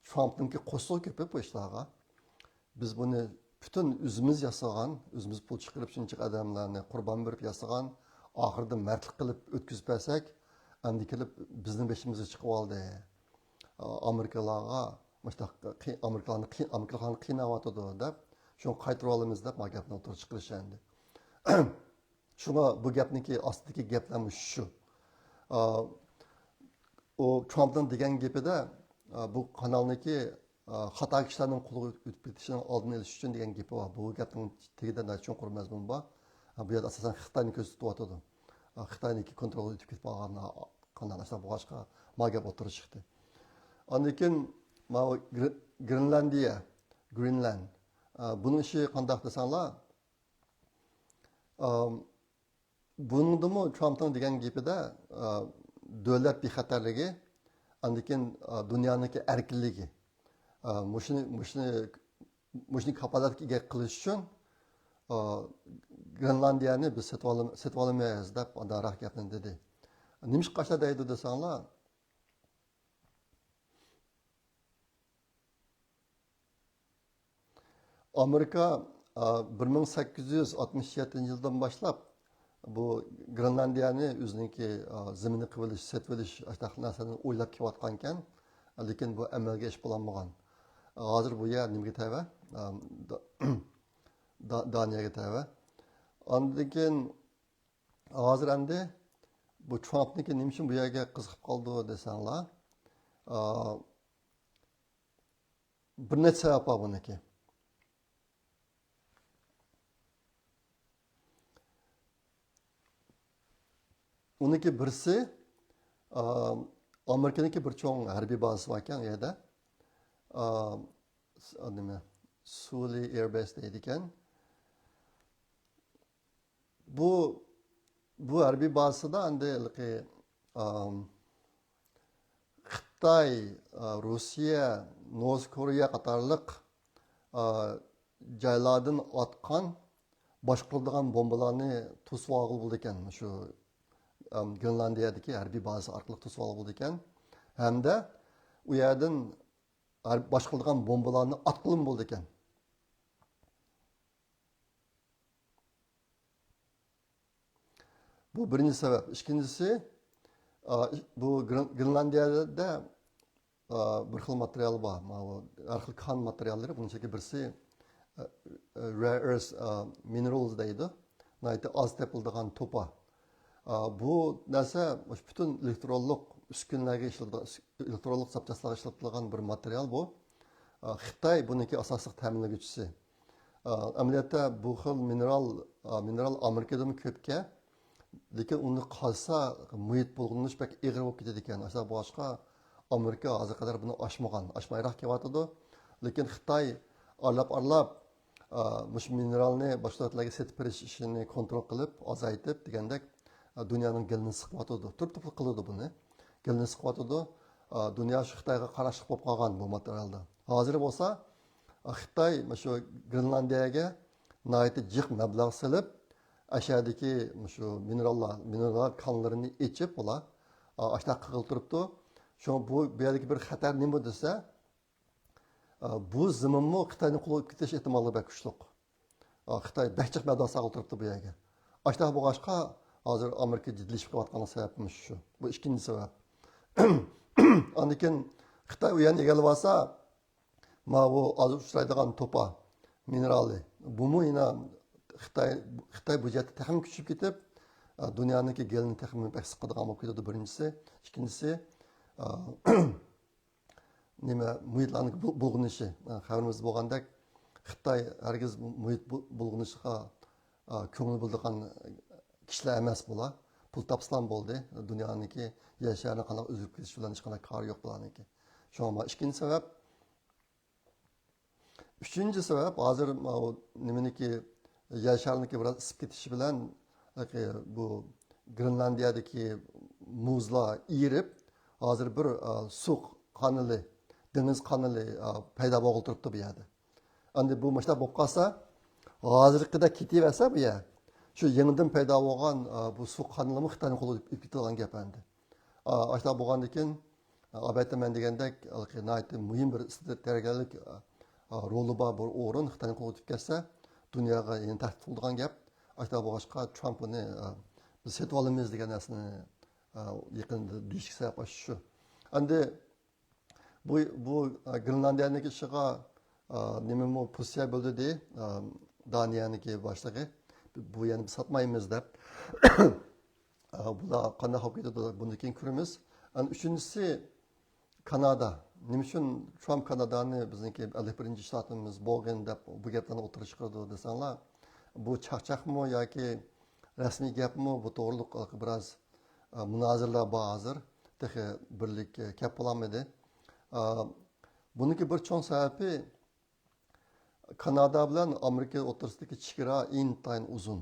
ترامپنىڭكى قورسىقى كۆپۈپ بۇ ئىشلارغا. بىز بۇنى پۈتۈن ئۆزىمىز ياسىغان، ئۆزىمىز پۇل چىقىرىپ، شۇنچە ئادەملەرنى قۇربان بېرىپ ياسىغان، ئاخىرىدا مەردلىك قىلىپ ئۆتكۈزۈپ بەرسەك، ئەمدى كېلىپ بىزنىڭ بېشىمىزغا چىقىۋالدى. ئامېرىكىلارغا مۇشۇنداق قىي-، ئامېرىكىلارنى قىي-، ئامېرىكىلارنى قىيناۋاتىدۇ دەپ، شۇنى قايتۇرۇۋالىمىز دەپ ما گەپنى ئوتتۇرىغا چىقىرىشى ئەمدى. شۇڭا بۇ گەپنىڭكى ئاستىدىكى گەپلەر مۇشۇ. ئا، ئۇ ترامپنىڭ دېگەن گېپىدە، ئا، بۇ كانالنىڭكى، ئا، خاتا كىشىلەرنىڭ قولىغا ئۆتۈپ كېتىشىنىڭ ئالدىنى ئېلىش ئۈچۈن دېگەن گېپى بار. بۇ گەپنىڭ تېگىدە ناھايىتى چوڭقۇر مەزمۇن بار. ئا، بۇ يەردە ئاساسەن خىتاينى كۆزدە تۇتۇۋاتىدۇ. ئا، خىتاينىڭكى كونترولىغا ئۆتۈپ كېتىپ قالغان، ئا، قانال ئاشۇنداق بولغاچقا، ما گەپ ئوتتۇرىغا چىقتى. ئاندىن كېيىن ماۋۇ گر-، گرېنلاندىيە، گرېنلاند. ئا، بۇنىڭ ئىشى قانداق دېسەڭلار، ئا، بۇنىڭدىمۇ ترامپنىڭ دېگەن گېپىدە، ئا، دۆلەت بىخەتەرلىكى، ئاندىن كېيىن، ئا، دۇنيانىڭكى ئەركىنلىكى. ئا، مۇشۇنى، مۇشۇنى، مۇشۇنى كاپالەتكە ئىگە قىلىش ئۈچۈن، ئا، گرېنلاندىيەنى بىز سېتىۋالام-، سېتىۋالىمىز دەپ ئانداقراق گەپنى دېدى. نېمىشقا ئاشۇنداق دەيدۇ دېسەڭلار، ئامېرىكا، ئا، بىر مىڭ سەككىز يۈز ئاتمىش يەتتىنچى يىلدىن باشلاپ بۇ گرېنلاندىيەنى ئۆزىنىڭكى، ئا، زېمىنى قىلىۋېلىش، سېتىۋېلىش، ئاشۇنداق نەرسىلەرنى ئويلاپ كېلىۋاتقانىكەن، لېكىن بۇ ئەمەلگە ئېشىپ بولالمىغان. ھازىر بۇ يەر نېمىگە تەۋە؟ ئا، دا-، دا-، دانىيەگە تەۋە. ئاندىن كېيىن ھازىر ئەمدى بۇ ترامپنىڭكى نېمە ئۈچۈن بۇ يەرگە قىزىقىپ قالدى دېسەڭلار، ئا، بىر نەچچە سەۋەب بار بۇنىڭكى. ئۇنىڭكى بىرسى، ئا، ئامېرىكىنىڭكى بىر چوڭ ھەربىي بازىسى باركەن ئۇ يەردە. ئا، س-، نېمە، سۇلى ئېربەس دەيدىكەن. بۇ، بۇ ھەربىي بازىسىدا ئەمدى ھېلىقى، ئام، خىتاي، ئا، روسىيە، نورس كورېيە قاتارلىق، ئا، جايلاردىن ئاتقان باشقۇرۇلىدىغان بومبىلارنى توسۇۋالغىلى بولىدىكەن. شۇ، ئام، گرېنلاندىيەدىكى ھەربىي بازىسى ئارقىلىق توسۇۋالغىلى بولىدىكەن. ھەمدە ئۇ يەردىن ھەر-، باشقۇرۇلىدىغان بومبىلارنى ئاتقىلىمۇ بولىدىكەن. بۇ بىرىنچى سەۋەب. ئىككىنچىسى، ئا، بۇ گرېن-، گرېنلاندىيەدە، ئا، بىر خىل ماتېرىيال بار. ماۋۇ ھەر خىل كان ماتېرىياللىرى، بۇنىڭ ئىچىدىكى بىرسى، ئا، ئا، rare earth، ئا، minerals دەيدۇ. ناھايىتى ئاز تېپىلىدىغان توپا. ئا، بۇ نەرسە مۇشۇ پۈتۈن ئېلېكترونلۇق ئۈسكۈنىلەرگە ئىشلىتىدىغان، ئېلېكترونلۇق زاپچاسلارغا ئىشلىتىدىغان بىر ماتېرىيال بۇ. ئا، خىتاي بۇنىڭكى ئاساسلىق تەمىنلىگۈچىسى. ئا، ئەمەلىيەتتە بۇ خىل مىنېرال، ئا، مىنېرال ئامېرىكىدىمۇ كۆپكەن، لېكىن ئۇنى قازسا مۇھىت بۇلغىنىش بەك ئېغىر بولۇپ كېتىدىكەن. ئاشۇنداق بولغاچقا ئامېرىكا ھازىرغا قەدەر بۇنى ئاچمىغان، ئاچمايراق كېلىۋاتىدۇ. لېكىن خىتاي ئارىلاپ-ئارىلاپ، ئا، مۇشۇ مىنېرالنى باشقا دۆلەتلەرگە سېتىپ بېرىش ئىشىنى كونترول قىلىپ، ئازايتىپ دېگەندەك، ئا، دۇنيانىڭ گېلىنى سىقىۋاتىدۇ. تۇرۇپ-تۇرۇپلا قىلىدۇ بۇنى. گېلىنى سىقىۋاتىدۇ. ئا، دۇنيا شۇ خىتايغا قاراشلىق بولۇپ قالغان بۇ ماتېرىيالدا. ھازىر بولسا، ئا، خىتاي مۇشۇ گرېنلاندىيەگە ناھايىتى جىق مەبلەغ سېلىپ، ئەشەدىكى مۇشۇ مىنېراللار، مىنېرال كانلىرىنى ئېچىپ، ئۇلار، ئا، ئاشۇنداق قىلغىلى تۇرۇپتۇ. شۇڭا بۇ، بۇ يەردىكى بىر خەتەر نېمە دېسە، ئا، بۇ زېمىنمۇ خىتاينىڭ قولىغا ئۆتۈپ كېتىش ئېھتىماللىقى بەك كۈچلۈك. ئا، خىتاي بەك جىق مەبلەغ سالغىلى تۇرۇپتۇ بۇ يەرگە. ئاشۇنداق بولغاچقا، ھازىر ئامېرىكا جىددىيلىشىپ كېلىۋاتقانلىق سەۋەبىمۇ شۇ. بۇ ئىككىنچى سەۋەب. ئاندىن كېيىن خىتاي ئۇ يەرنى ئىگىلىۋالسا، ماۋۇ ھازىر ئۇچرايدىغان توپا مىنېرالى، بۇمۇ يەنە خىتاي، خىتاي بۇ جەھەتتە تېخىمۇ كۈچىيىپ كېتىپ، ئا، دۇنيانىڭكى گېلىنى تېخىمۇ بەك سىقىدىغان بولۇپ كېتىدۇ، بىرىنچىسى. ئىككىنچىسى، ئا، نېمە، مۇھىتلارنىڭ بۇ-، بۇلغىنىشى. ئا، خەۋىرىمىزدە بولغاندەك، خىتاي ھەرگىز مۇھىت بۇ-، بۇلغىنىشىغا، ئا، كۆڭۈل بۆلىدىغان كىشىلەر ئەمەس بۇلار. پۇل تاپسىلا بولدى. دۇنيانىڭكى يەر شارىنىڭ قانداق ئۆزگىرىپ كېتىشى بىلەن ھېچقانداق كارى يوق بۇلارنىڭكى. شۇڭا مانا ئىككىنچى سەۋەب. ئۈچىنچى سەۋەب، ھازىر ماۋۇ نېمىنىڭكى، يەر شارىنىڭكى بىراز ئىسسىپ كېتىشى بىلەن، بۇ گرېنلاندىيەدىكى مۇزلار ئېرىپ، ھازىر بىر، ئا، سۇ قانىلى، دېڭىز قانىلى، ئا، پەيدا بولغىلى تۇرۇپتۇ بۇ يەردە. ئەمدى بۇ مۇشۇنداق بولۇپ قالسا، ھازىرقىدەك كېتىۋەرسە بۇ يەر، شۇ يېڭىدىن پەيدا بولغان، ئا، بۇ سۇ قانىلىمۇ خىتاينىڭ قولىغا ئۆتۈپ كېتىدىغان گەپ ئەمدى. ئا، ئاشۇنداق بولغاندىن كېيىن، ئا، ئەلۋەتتە مەن دېگەندەك، ھېلىقى ناھايىتى مۇھىم بىر ئىستراتېگىيەلىك، ئا، رولى بار بىر ئورۇن خىتاينىڭ قولىغا ئۆتۈپ كەتسە، دۇنياغا يەنە تەھدىت قىلىدىغان گەپ. ئاشۇنداق بولغاچقا، ترامپ بۇنى، ئا، بىز سېتىۋالىمىز دېگەن نەرسىنى، ئا، يېقىندا دېيىشلىك سەۋەب ئاشۇ شۇ. ئەمدى بۇ، بۇ، ئا، گرېنلاندىيەنىڭكى ئىشىغا، ئا، نېمىمۇ پوزىتسىيە بىلدۈردى، ئا، دانىيەنىڭكى باشلىقى. بۇ يەرنى بىز ساتمايمىز دەپ. ئا، بۇلار قانداق بولۇپ كېتىدۇ، بۇندىن كېيىن كۆرىمىز. ئەنە ئۈچىنچىسى، كانادا. نېمە ئۈچۈن ترامپ كانادانى بىزنىڭكى ئەللىك بىرىنچى شتاتىمىز بولغىن دەپ بۇ گەپلەرنى ئوتتۇرىغا چىقىرىدۇ دېسەڭلار، بۇ چاقچاقمۇ ياكى رەسمىي گەپمۇ، بۇ توغرىلىق بىراز، ئا، مۇنازىرىلەر بار ھازىر. تېخى بىرلىككە كەپ بولالمىدى. ئا، بۇنىڭكى بىر چوڭ سەۋەبى، كانادا بىلەن ئامېرىكا ئوتتۇرىسىدىكى چېگرا ئىنتايىن ئۇزۇن.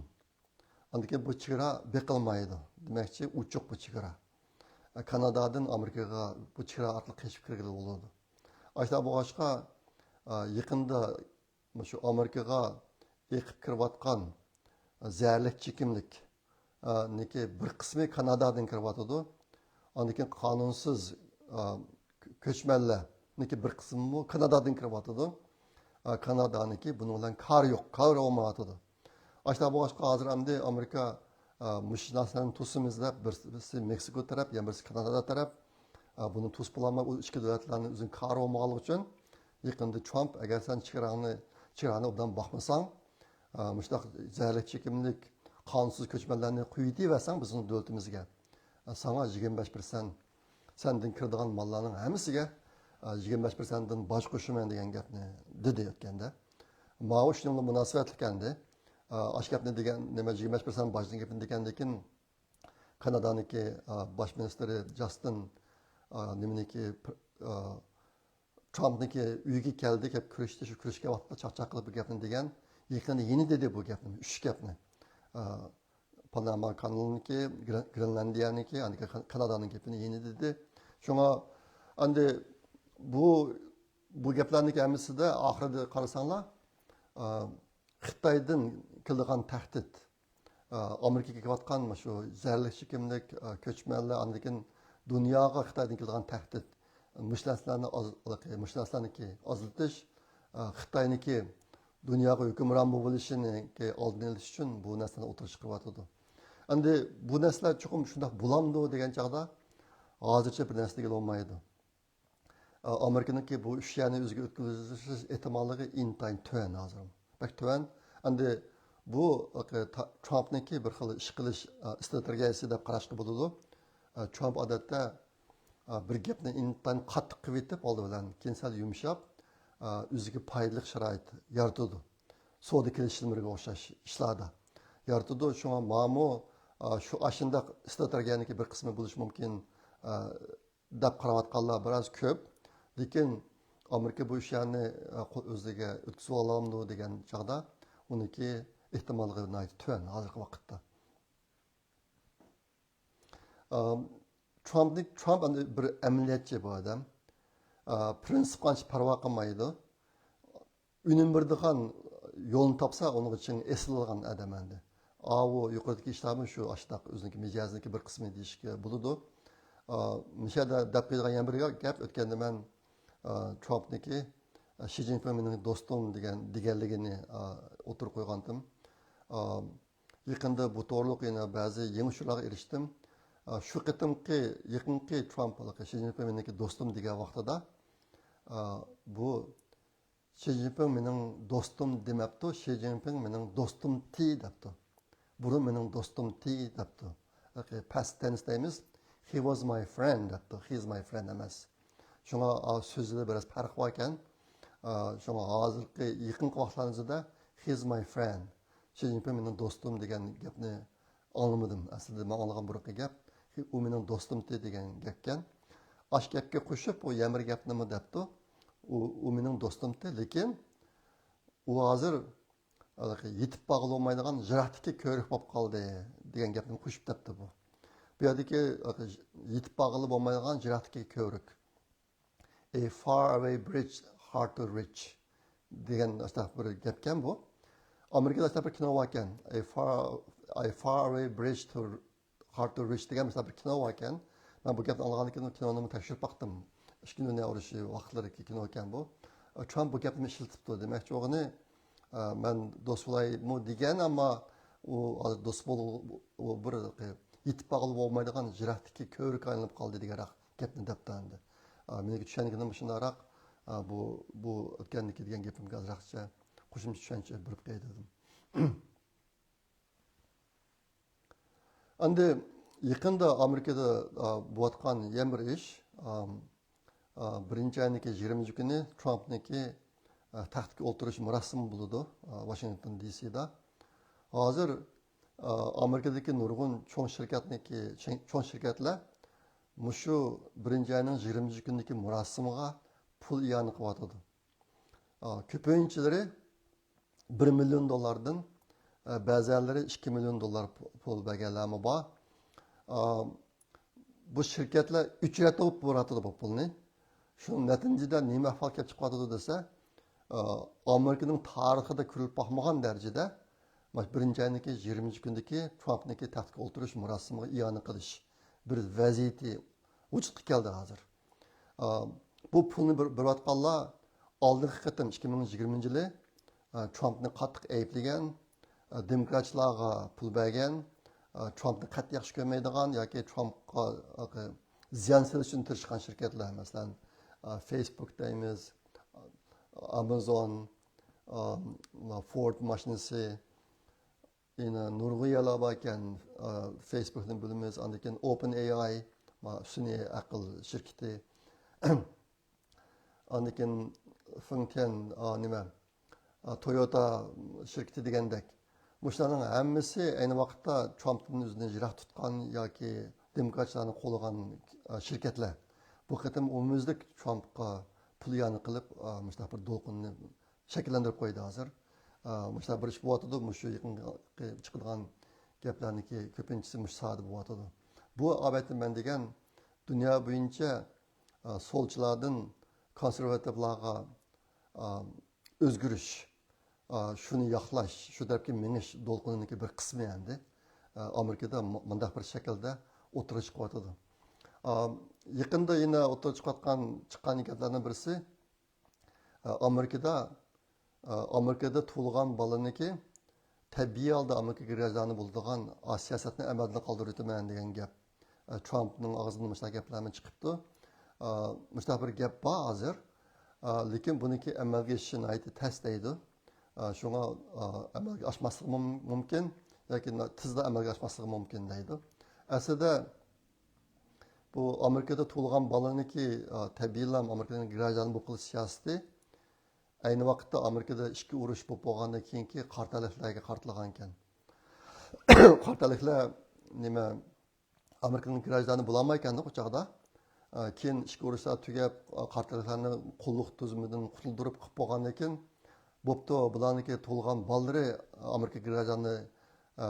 ئاندىن كېيىن بۇ چېگرا بېقىلمايدۇ. دېمەكچى، ئوچۇق بۇ چېگرا. كانادادىن ئامېرىكىغا بۇ چېگرا ئارقىلىق قېچىپ كىرگىلى بولىدۇ. ئاشۇنداق بولغاچقا، يېقىندا مۇشۇ ئامېرىكىغا ئېقىپ كىرىۋاتقان زەھەرلىك چېكىملىك، ئا، نىكى بىر قىسمى كانادادىن كىرىۋاتىدۇ. ئاندىن كېيىن قانۇنسىز، ئا، كۆچمەنلەرنىكى بىر قىسمىمۇ كانادادىن كىرىۋاتىدۇ. ئا، كانادانىكى بۇنىڭ بىلەن كارى يوق، كارى بولمايۋاتىدۇ. ئاشۇنداق بولغاچقا، ھازىر ئەمدى ئامېرىكا، ئا، مۇشۇ نەرسىلەرنى توسىمىز دەپ، بىرسى مېكسىكو تەرەپ، يەنە بىرسى كانادا تەرەپ، ئا، بۇنى توسۇپ بولالماي، ئۇ ئىككى دۆلەتلەرنىڭ ئۆزىنىڭ كارى بولمىغانلىقى ئۈچۈن، يېقىندا ترامپ، ئەگەر سەن چېگراڭنى، چېگراڭنى ئوبدان باقمىساڭ، ئا، مۇشۇنداق زەھەرلىك چېكىملىك قانۇنسىز كۆچمەنلەرنى قويۇۋېتىۋەرسەڭ بىزنىڭ دۆلىتىمىزگە، ئا، ساڭا يىگىرمە بەش پىرسەنت، سەندىن كىرىدىغان ماللارنىڭ ھەممىسىگە، ئا، يىگىرمە بەش پىرسەنتتىن باج قوشىمەن دېگەن گەپنى دېدى ئۆتكەندە. ماۋۇ شۇنىڭ بىلەن مۇناسىۋەتلىك ئەمدى. ئا، ئاشۇ گەپنى دېگەن، نېمە، يىگىرمە بەش پىرسەنت باجنىڭ گېپىنى دېگەندىن كېيىن، كانادانىڭكى، ئا، باش مىنىستىرى جاستىن، ئا، نېمىنىڭكى، پر-، ئا، ترامپنىڭكى ئۆيىگە كەلدى، كەپ كۆرۈشتى، شۇ كۆرۈشكەن ۋاقىتتا چاقچاق قىلىپ بۇ گەپنى دېگەن. يېقىندا يەنە دېدى بۇ گەپنى، ئۈچ گەپنى. ئا، پاناما كانالىنىڭكى، گرېن-، گرېنلاندىيەنىڭكى، ئاندىن كېيىن كانادانىڭ گېپىنى يەنە دېدى. شۇڭا ئەمدى بۇ، بۇ گەپلەرنىڭكى ھەممىسىدە ئاخىرىدا قارىساڭلار، ئا، خىتايدىن كېلىدىغان تەھدىت، ئا، ئامېرىكىغا كېلىۋاتقان شۇ زەھەرلىك چېكىملىك، ئا، كۆچمەنلەر، ئاندىن كېيىن دۇنياغا خىتايدىن كېلىدىغان تەھدىت، مۇشۇ نەرسىلەرنى ئاز-، مۇشۇ نەرسىلەرنىڭكى ئازلىتىش، ئا، خىتاينىڭكى دۇنياغا ھۆكۈمران بولۇشىنىڭكى ئالدىنى ئېلىش ئۈچۈن بۇ نەرسىلەرنى ئوتتۇرىغا چىقىرىۋاتىدۇ. ئەمدى بۇ نەرسىلەر چوقۇم شۇنداق بولامدۇ دېگەن چاغدا، ھازىرچە بىر نەرسە دېگىلى بولمايدۇ. ئامېرىكىنىڭكى بۇ ئۈچ يەرنى ئۆزىگە ئۆتكۈزۈش ئېھتىماللىقى ئىنتايىن تۆۋەن ھازىر. بەك تۆۋەن. ئەمدى بۇ، ئا، تا-، ترامپنىڭكى بىر خىل ئىشقىلىش، ئا، ئىستراتېگىيەسى دەپ قاراشقا بولىدۇ. ئا، ترامپ ئادەتتە، ئا، بىر گەپنى ئىنتايىن قاتتىق قىلىۋېتىپ، ئالدى بىلەن كېيىن سەل يۇمشاپ، ئا، ئۆزىگە پايدىلىق شارائىت يارىتىدۇ. سودا كېلىشىملىرىگە ئوخشاش ئىشلاردا يارىتىدۇ. شۇڭا ماڭىمۇ، ئا، شۇ ئاشۇنداق ئىستراتېگىيەنىڭكى بىر قىسمى بولۇشى مۇمكىن، ئا، دەپ قاراۋاتقانلار بىراز كۆپ. لېكىن ئامېرىكا بۇ ئىشلارنى، ئە، قول-، ئۆزىگە ئۆتكۈزۈۋالامدۇ دېگەن چاغدا ئۇنىڭكى ئېھتىماللىقى ناھايىتى تۆۋەن ھازىرقى ۋاقىتتا. ئام، ترامپنى، ترامپ ئەمدى بىر ئەمەلىيەتچى بۇ ئادەم. ئا، پرىنسىپقا ئانچە پەرۋا قىلمايدۇ. ئۈنۈم بېرىدىغان يولنى تاپسا، ئۇنىڭغا چىڭ ئېسىلىدىغان ئادەم ئەمدى. ئاۋۇ يۇقىرىدىكى ئىشلارمۇ شۇ ئاشۇنداق ئۆزىنىڭكى مىجەزىنىڭكى بىر قىسمى دېيىشكە بولىدۇ. ئا، مۇشۇ يەردە دەپ قويىدىغان يەنە بىر گەپ، ئۆتكەندە مەن، ئا، ترامپنىڭكى، ئا، شى جىنپىڭ مېنىڭ دوستۇم دېگەن، دېگەنلىكىنى، ئا، ئوتتۇرىغا قويغانتىم. ئا، يېقىندا بۇ توغرۇلۇق يەنە بەزى يېڭى ئۇچۇرلارغا ئېرىشتىم. ئا، شۇ قېتىمقى، يېقىنقى ترامپ ھېلىقى شى جىنپىڭ مېنىڭكى دوستۇم دېگەن ۋاقتىدا، ئا، بۇ شى جىنپىڭ مېنىڭ دوستۇم دېمەپتۇ، شى جىنپىڭ مېنىڭ دوستۇمتى دەپتۇ. بۇرۇن مېنىڭ دوستۇمتى دەپتۇ. ياكى پەس تېنس دەيمىز، he was my friend دەپتۇ، he is my friend ئەمەس. شۇڭا، ئا، سۆزىدە بىراز پەرق باركەن. ئا، شۇڭا ھازىرقى يېقىنقى ۋاقىتلارنىڭ ئىچىدە he is my friend، شى جىنپىڭ مېنىڭ دوستۇم دېگەن گەپنى ئاڭلىمىدىم. ئەسلىدە مەن ئاڭلىغان بۇرۇنقى گەپ، ئۇ مېنىڭ دوستۇمتى دېگەن گەپكەن. ئاش گەپكە قوشۇپ، ئۇ يەنە بىر گەپ نېمە دەپتۇ؟ ئۇ، ئۇ مېنىڭ دوستۇمتى، لېكىن ئۇ ھازىر ھېلىقى يېتىپ بارغىلى بولمايدىغان يىراقتىكى كۆۋرۈك بولۇپ قالدى دېگەن گەپنى قوشۇپ دەپتۇ بۇ. بۇ يەردىكى يېتىپ بارغىلى بولمايدىغان يىراقتىكى كۆۋرۈك. A far away bridge hard to reach دېگەن ئاشۇنداق بىر گەپكەن بۇ. ئامېرىكىدا ئاشۇنداق بىر كىنو باركەن. A far, a far away bridge to hard to reach دېگەن مۇشۇنداق بىر كىنو باركەن. مەن بۇ گەپنى ئاڭلىغاندىن كېيىن كىنونىمۇ تەكشۈرۈپ باقتىم. ئىككىنچى دۇنيا ئۇرۇشى ۋاقىتلىرىدىكى كىنو ئىكەن بۇ. ترامپ بۇ گەپنى ئىشلىتىپتۇ. دېمەكچى بولغىنى، مەن دوست بولايمۇ دېگەن، ئەمما ئۇ ھازىر دوست بول-، ئۇ بىر يېتىپ بارغىلى بولمايدىغان يىراقتىكى كۆۋرۈككە ئايلىنىپ قالدى دېگەنراق گەپنى دەپتۇ ئەمدى. ئا، مېنىڭكى چۈشەنگىنىم شۇنداقراق، ئا، بۇ، بۇ ئۆتكەندىكى دېگەن گېپىمگە ئازراقچە قوشۇمچە چۈشەنچە بېرىپ قوياي دېدىم. ئەمدى يېقىندا ئامېرىكىدا، ئا، بولۇۋاتقان يەنە بىر ئىش، ئا، ئا، بىرىنچى ئاينىڭكى يىگىرمىنچى كۈنى ترامپنىڭكى، ئا، تەختكە ئولتۇرۇش مۇراسىمى بولىدۇ، ئا، ۋاشىنگتون دى سىدا. ھازىر، ئا، ئامېرىكىدىكى نۇرغۇن چوڭ شىركەتنىڭكى، چوڭ، چوڭ شىركەتلەر مۇشۇ بىرىنچى ئاينىڭ يىگىرمىنچى كۈنىدىكى مۇراسىمغا پۇل ئىئانە قىلىۋاتىدۇ. ئا، كۆپىنچىلىرى بىر مىليون دوللاردىن، ئە، بەزەنلىرى ئىككى مىليون دوللار پۇ-، پۇل بەرگەنلەرمۇ بار. ئا، بۇ شىركەتلەر ئۆچرەتتە ئوپېراتور بۇ پۇلنى. شۇ نەتىجىدە نېمە ئەھۋال كېلىپ چىقىۋاتىدۇ دېسە، ئا، ئامېرىكىنىڭ تارىخىدا كۆرۈلۈپ باقمىغان دەرىجىدە، مانا بىرىنچى ئاينىڭكى يىگىرمىنچى كۈنىدىكى ترامپنىڭكى تەختكە ئولتۇرۇش مۇراسىمىغا ئىئانە قىلىش بىر ۋەزىيىتى ۋۇجۇدقا كەلدى ھازىر. ئا، بۇ پۇلنى بېر-، بېرىۋاتقانلار ئالدىنقى قېتىم ئىككى مىڭ يىگىرمىنچى يىلى، ئا، ترامپنى قاتتىق ئەيىبلىگەن، ئا، دېموكراتچىلارغا پۇل بەرگەن، ئا، ترامپنى قەتئىي ياخشى كۆرمەيدىغان ياكى ترامپقا، ئا، زىيان سېلىش ئۈچۈن تىرىشقان شىركەتلەر، مەسىلەن، ئا، فېيسبۇك دەيمىز، ئا، ئامازون، ئا، فورد ماشىنىسى، يەنە نۇرغۇن يەرلەر باركەن، ئا، فېيسبۇكنى بىلىمىز، ئاندىن كېيىن ئوپېن ئېي ئاي، ما، سۈنئىي ئەقىل شىركىتى. ئاندىن كېيىن فېڭتيەن، ئا، نېمە، ئا، تويوتا شىركىتى دېگەندەك. مۇشۇلارنىڭ ھەممىسى ئەينى ۋاقىتتا ترامپتىن ئۆزىنى يىراق تۇتقان ياكى دېموكراتچىلارنى قوللىغان، ئە، شىركەتلەر. بۇ قېتىم ئومۇميۈزلۈك ترامپقا پۇل ئىئانە قىلىپ، ئە، مۇشۇنداق بىر دولقۇننى شەكىللەندۈرۈپ قويدى ھازىر. ئە، مۇشۇنداق بىر ئىش بولۇۋاتىدۇ، مۇشۇ يېقىنقى چىقىدىغان گەپلەرنىڭكى كۆپىنچىسى مۇشۇ ساھەدە بولۇۋاتىدۇ. بۇ، ئەلۋەتتە، مەن دېگەن دۇنيا بويىچە، ئە، سولچىلاردىن كونسېرۋاتىۋلارغا، ئە، ئۆزگىرىش، ئا، شۇنى ياقلاش، شۇ تەرەپكە مېڭىش دولقۇنىنىڭكى بىر قىسمى ئەمدى، ئا، ئامېرىكىدا مۇ-، مۇنداق بىر شەكىلدە ئوتتۇرىغا چىقىۋاتىدۇ. ئا، يېقىندا يەنە ئوتتۇرىغا چىقىۋاتقان، چىققان گەپلەرنىڭ بىرسى، ئا، ئامېرىكىدا، ئا، ئامېرىكىدا تۇغۇلغان بالىنىڭكى تەبىئىي ھالدا ئامېرىكا گراژدانى بولىدىغان، ئا، سىياسەتنى ئەمەلدىن قالدۇرۇۋېتىمەن دېگەن گەپ. ئە، ترامپنىڭ ئاغزىدىن مۇشۇنداق گەپلەرمۇ چىقىپتۇ. ئە، مۇشۇنداق بىر گەپ بار ھازىر. ئە، لېكىن بۇنىڭكى ئەمەلگە ئېشىشى ناھايىتى تەس دەيدۇ. ئە، شۇڭا، ئە، ئەمەلگە ئاشماسلىقى مۇم-، مۇمكىن ياكى نا-، تېزلا ئەمەلگە ئاشماسلىقى مۇمكىن دەيدۇ. ئەسلىدە بۇ ئامېرىكىدا تۇغۇلغان بالىنىڭكى، ئە، تەبىئىيلا ئامېرىكىنىڭ گراژدانى بولۇپ قېلىش سىياسىتى ئەينى ۋاقىتتا ئامېرىكىدا ئىككى ئۇرۇش بولۇپ بولغاندىن كېيىنكى قارا تەنلىكلەرگە قارىتىلغانىكەن. قارا تەنلىكلەر نېمە، ئامېرىكىنىڭ گراژدانى بولالمايكەندۇ ئۇ چاغدا. ئە، كېيىن ئىچكى ئۇرۇشلار تۈگەپ، ئە، قارا تەنلىكلەرنى قۇللۇق تۈزۈمىدىن قۇتۇلدۇرۇپ قىلىپ بولغاندىن كېيىن، بوپتۇ، بۇلارنىڭكى تۇغۇلغان بالىلىرى ئامېرىكا گراژدانى، ئە،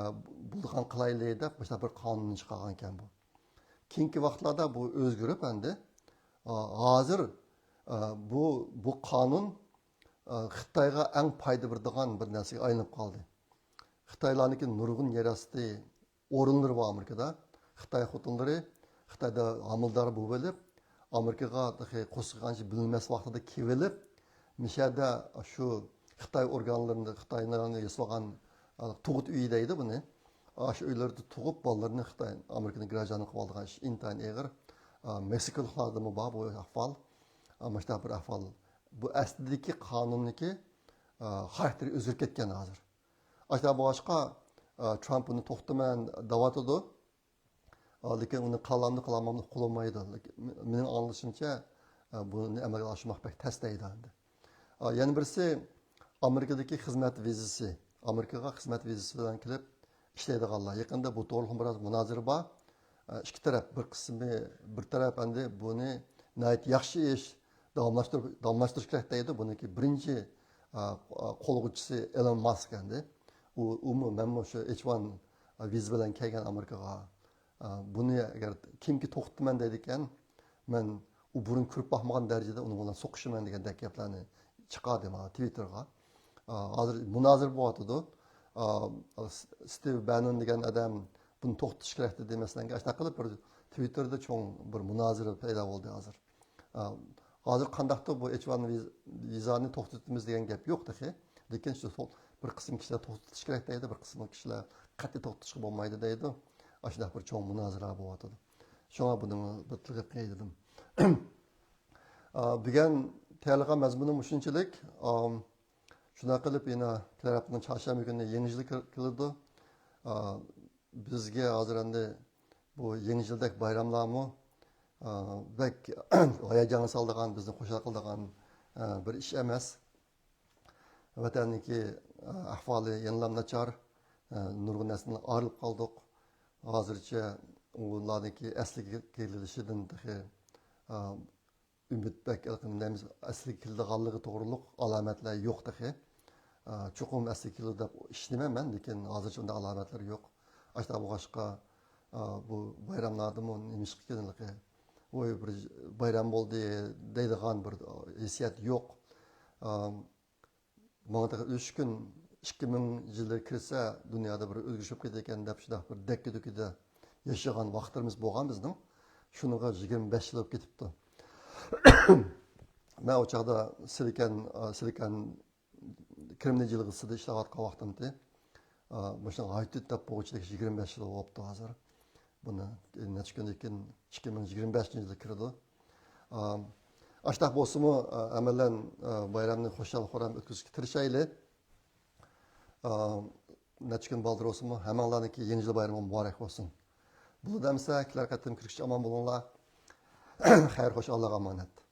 بولىدىغان قىلايلى دەپ، مۇشۇنداق بىر قانۇننى چىقارغانىكەن بۇ. كېيىنكى ۋاقىتلاردا بۇ ئۆزگىرىپ ئەمدى، ئە، ھازىر، ئە، بۇ، بۇ قانۇن، ئە، خىتايغا ئەڭ پايدا بېرىدىغان بىر نەرسىگە ئايلىنىپ قالدى. خىتايلارنىڭكى نۇرغۇن يەر ئاستى ئورۇنلىرى بار ئامېرىكىدا. خىتاي خوتۇنلىرى، خىتايدا ھامىلىدار بولۇۋېلىپ، ئامېرىكىغا تېخى قورسىقى قانچە بىلىنمەس ۋاقتىدا كېلىۋېلىپ، مىشەدە شۇ خىتاي ئورگانلىرىنى، خىتاينىڭ ياسىغان، ئا، تۇغۇت ئۆيى دەيدۇ بۇنى. ئاشۇ ئۆيلەردە تۇغۇپ، بالىلىرىنى خىتاي، ئامېرىكىنىڭ گراژدانى قىلىۋالىدىغان ئىش ئىنتايىن ئېغىر. ئا، مېكسىكولۇقلاردىمۇ بار بۇ ئەھۋال. ئا، مۇشۇنداق بىر ئەھۋال. بۇ ئەسلىدىكى قانۇننىڭكى، ئا، خاراكتېرى ئۆزگىرىپ كەتكەن ھازىر. ئاشۇنداق بولغاچقا، ئا، ترامپ بۇنى توختىمەن دەۋاتىدۇ. ئا، لېكىن ئۇنى قىلالامدۇ، قىلالمامدۇ ئۇقۇلمايدۇ. لېكىن مېنىڭ ئاڭلىشىمچە، ئا، بۇنى ئەمەلگە ئاشۇرماق بەك تەس دەيدۇ ئەمدى. ئا، يەنە بىرسى، ئامېرىكىدىكى خىزمەت ۋىزىسى. ئامېرىكىغا خىزمەت ۋىزىسى بىلەن كېلىپ ئىشلەيدىغانلار. يېقىندا بۇ توغرىلىق بىراز مۇنازىرە بار. ئا، ئىككى تەرەپ، بىر قىسمى، بىر تەرەپ ئەمدى بۇنى ناھايىتى ياخشى ئىش، داۋاملاشتۇرۇپ، داۋاملاشتۇرۇش كېرەك دەيدۇ. بۇنىڭكى بىرىنچى، ئا، قوللىغۇچىسى ئېلون ماسك ئەمدى. ئۇ، ئۇمۇ، مەنمۇ شۇ ئېچ ۋان ۋىزا بىلەن كەلگەن ئامېرىكىغا. ئا، بۇنى ئەگەر كىمكى توختىتىمەن دەيدىكەن، مەن ئۇ بۇرۇن كۆرۈپ باقمىغان دەرىجىدە ئۇنىڭ بىلەن سوقۇشىمەن دېگەندەك گەپلەرنى چىقاردى مانا تىۋىتتېرغا. ئا، ھازىر مۇنازىرە بولۇۋاتىدۇ. ئا، س-، ستىۋ بەننون دېگەن ئادەم بۇنى توختىتىش كېرەك دېدى، مەسىلەن، ئاشۇنداق قىلىپ بىر تىۋىتتېردا چوڭ بىر مۇنازىرە پەيدا بولدى ھازىر. ئا، ھازىر قانداقتۇر بۇ ئېچ ۋان ۋىز-، ۋىزانى توختىتىمىز دېگەن گەپ يوق تېخى. لېكىن شۇ تو-، بىر قىسىم كىشىلەر توختىتىش كېرەك دەيدۇ، بىر قىسىم كىشىلەر قەتئىي توختىتىشقا بولمايدۇ دەيدۇ. ئاشۇنداق بىر چوڭ مۇنازىرە بولۇۋاتىدۇ. شۇڭا بۇنى بىر تىلغا قىلىپ قوياي دېدىم. ئا، بۈگۈن تەييارلىغان مەزمۇنۇم مۇشۇنچىلىك. ئام، شۇنداق قىلىپ يەنە كېلەر ھەپتىنىڭ چارشەنبە كۈنى يېڭى يىل كىر-، كېلىدۇ. ئا، بىزگە ھازىر ئەمدى بۇ يېڭى يىلدەك بايراملارمۇ، ئا، بەك ھاياجانغا سالىدىغان، بىزنى خۇشال قىلىدىغان، ئا، بىر ئىش ئەمەس. ۋەتەننىڭكى، ئا، ئەھۋالى يەنىلا ناچار، ئا، نۇرغۇن نەرسىدىن ئايرىلىپ قالدۇق. ھازىرچە ئۇلارنىڭكى ئەسلىگە كېلىشىدىن تېخى، ئا، ئۈمىد بەك، نېمىز، ئەسلىگە كېلىدىغانلىقى توغرۇلۇق ئالامەتلەر يوق تېخى. ئا، چوقۇم ئەسلىگە كېلىدۇ دەپ ئىشىنىمەن مەن، لېكىن ھازىرچە ئۇنداق ئالامەتلەر يوق. ئاشۇنداق بولغاچقا، ئا، بۇ بايراملاردىمۇ نېمىشقا كېلىنلىقى، ۋوي، بىر بايرام بولدى دەيدىغان بىر، ئا، ھېسسىيات يوق. ئا، ماڭا تېخى ئۈچ كۈن، ئىككى مىڭ يىلى كىرسە، دۇنيادا بىر ئۆزگىرىش بولۇپ كېتىدىكەن دەپ، شۇنداق بىر دەككە-دۈككىدە ياشىغان ۋاقىتلىرىمىز بولغان بىزنىڭ. شۇنىڭغا يىگىرمە بەش يىل بولۇپ كېتىپتۇ. مەن ئۇ چاغدا سىلىكان، سىلىكان كرېمنىي جىلغىسىدا ئىشلەۋاتقان ۋاقتىمتى. مۇشۇنىڭغا ھايتىت دەپ بولغۇچىلىك يىگىرمە بەش يىل بوپتۇ ھازىر. بۇنى نەچچە كۈندىن كېيىن ئىككى مىڭ يىگىرمە بەشىنچى يىلدا كىرىدۇ. ئا، ئاشتاق بولسىمۇ، ئا، ئەمەلەن، ئا، بايرامنى خۇشال-خۇرام ئۆتكۈزۈشكە تىرىشايلى. ئا، نەچچە كۈن بالدۇر بولسىمۇ، ھەممىڭلارنىڭكى يېڭى يىل بايرىمى مۇبارەك بولسۇن. بولىدۇ ئەمىسە، كېلەر قېتىم كۆرۈشكىچە ئامان بولۇڭلار. خەير، خوش، ئاللاغا ئامانەت.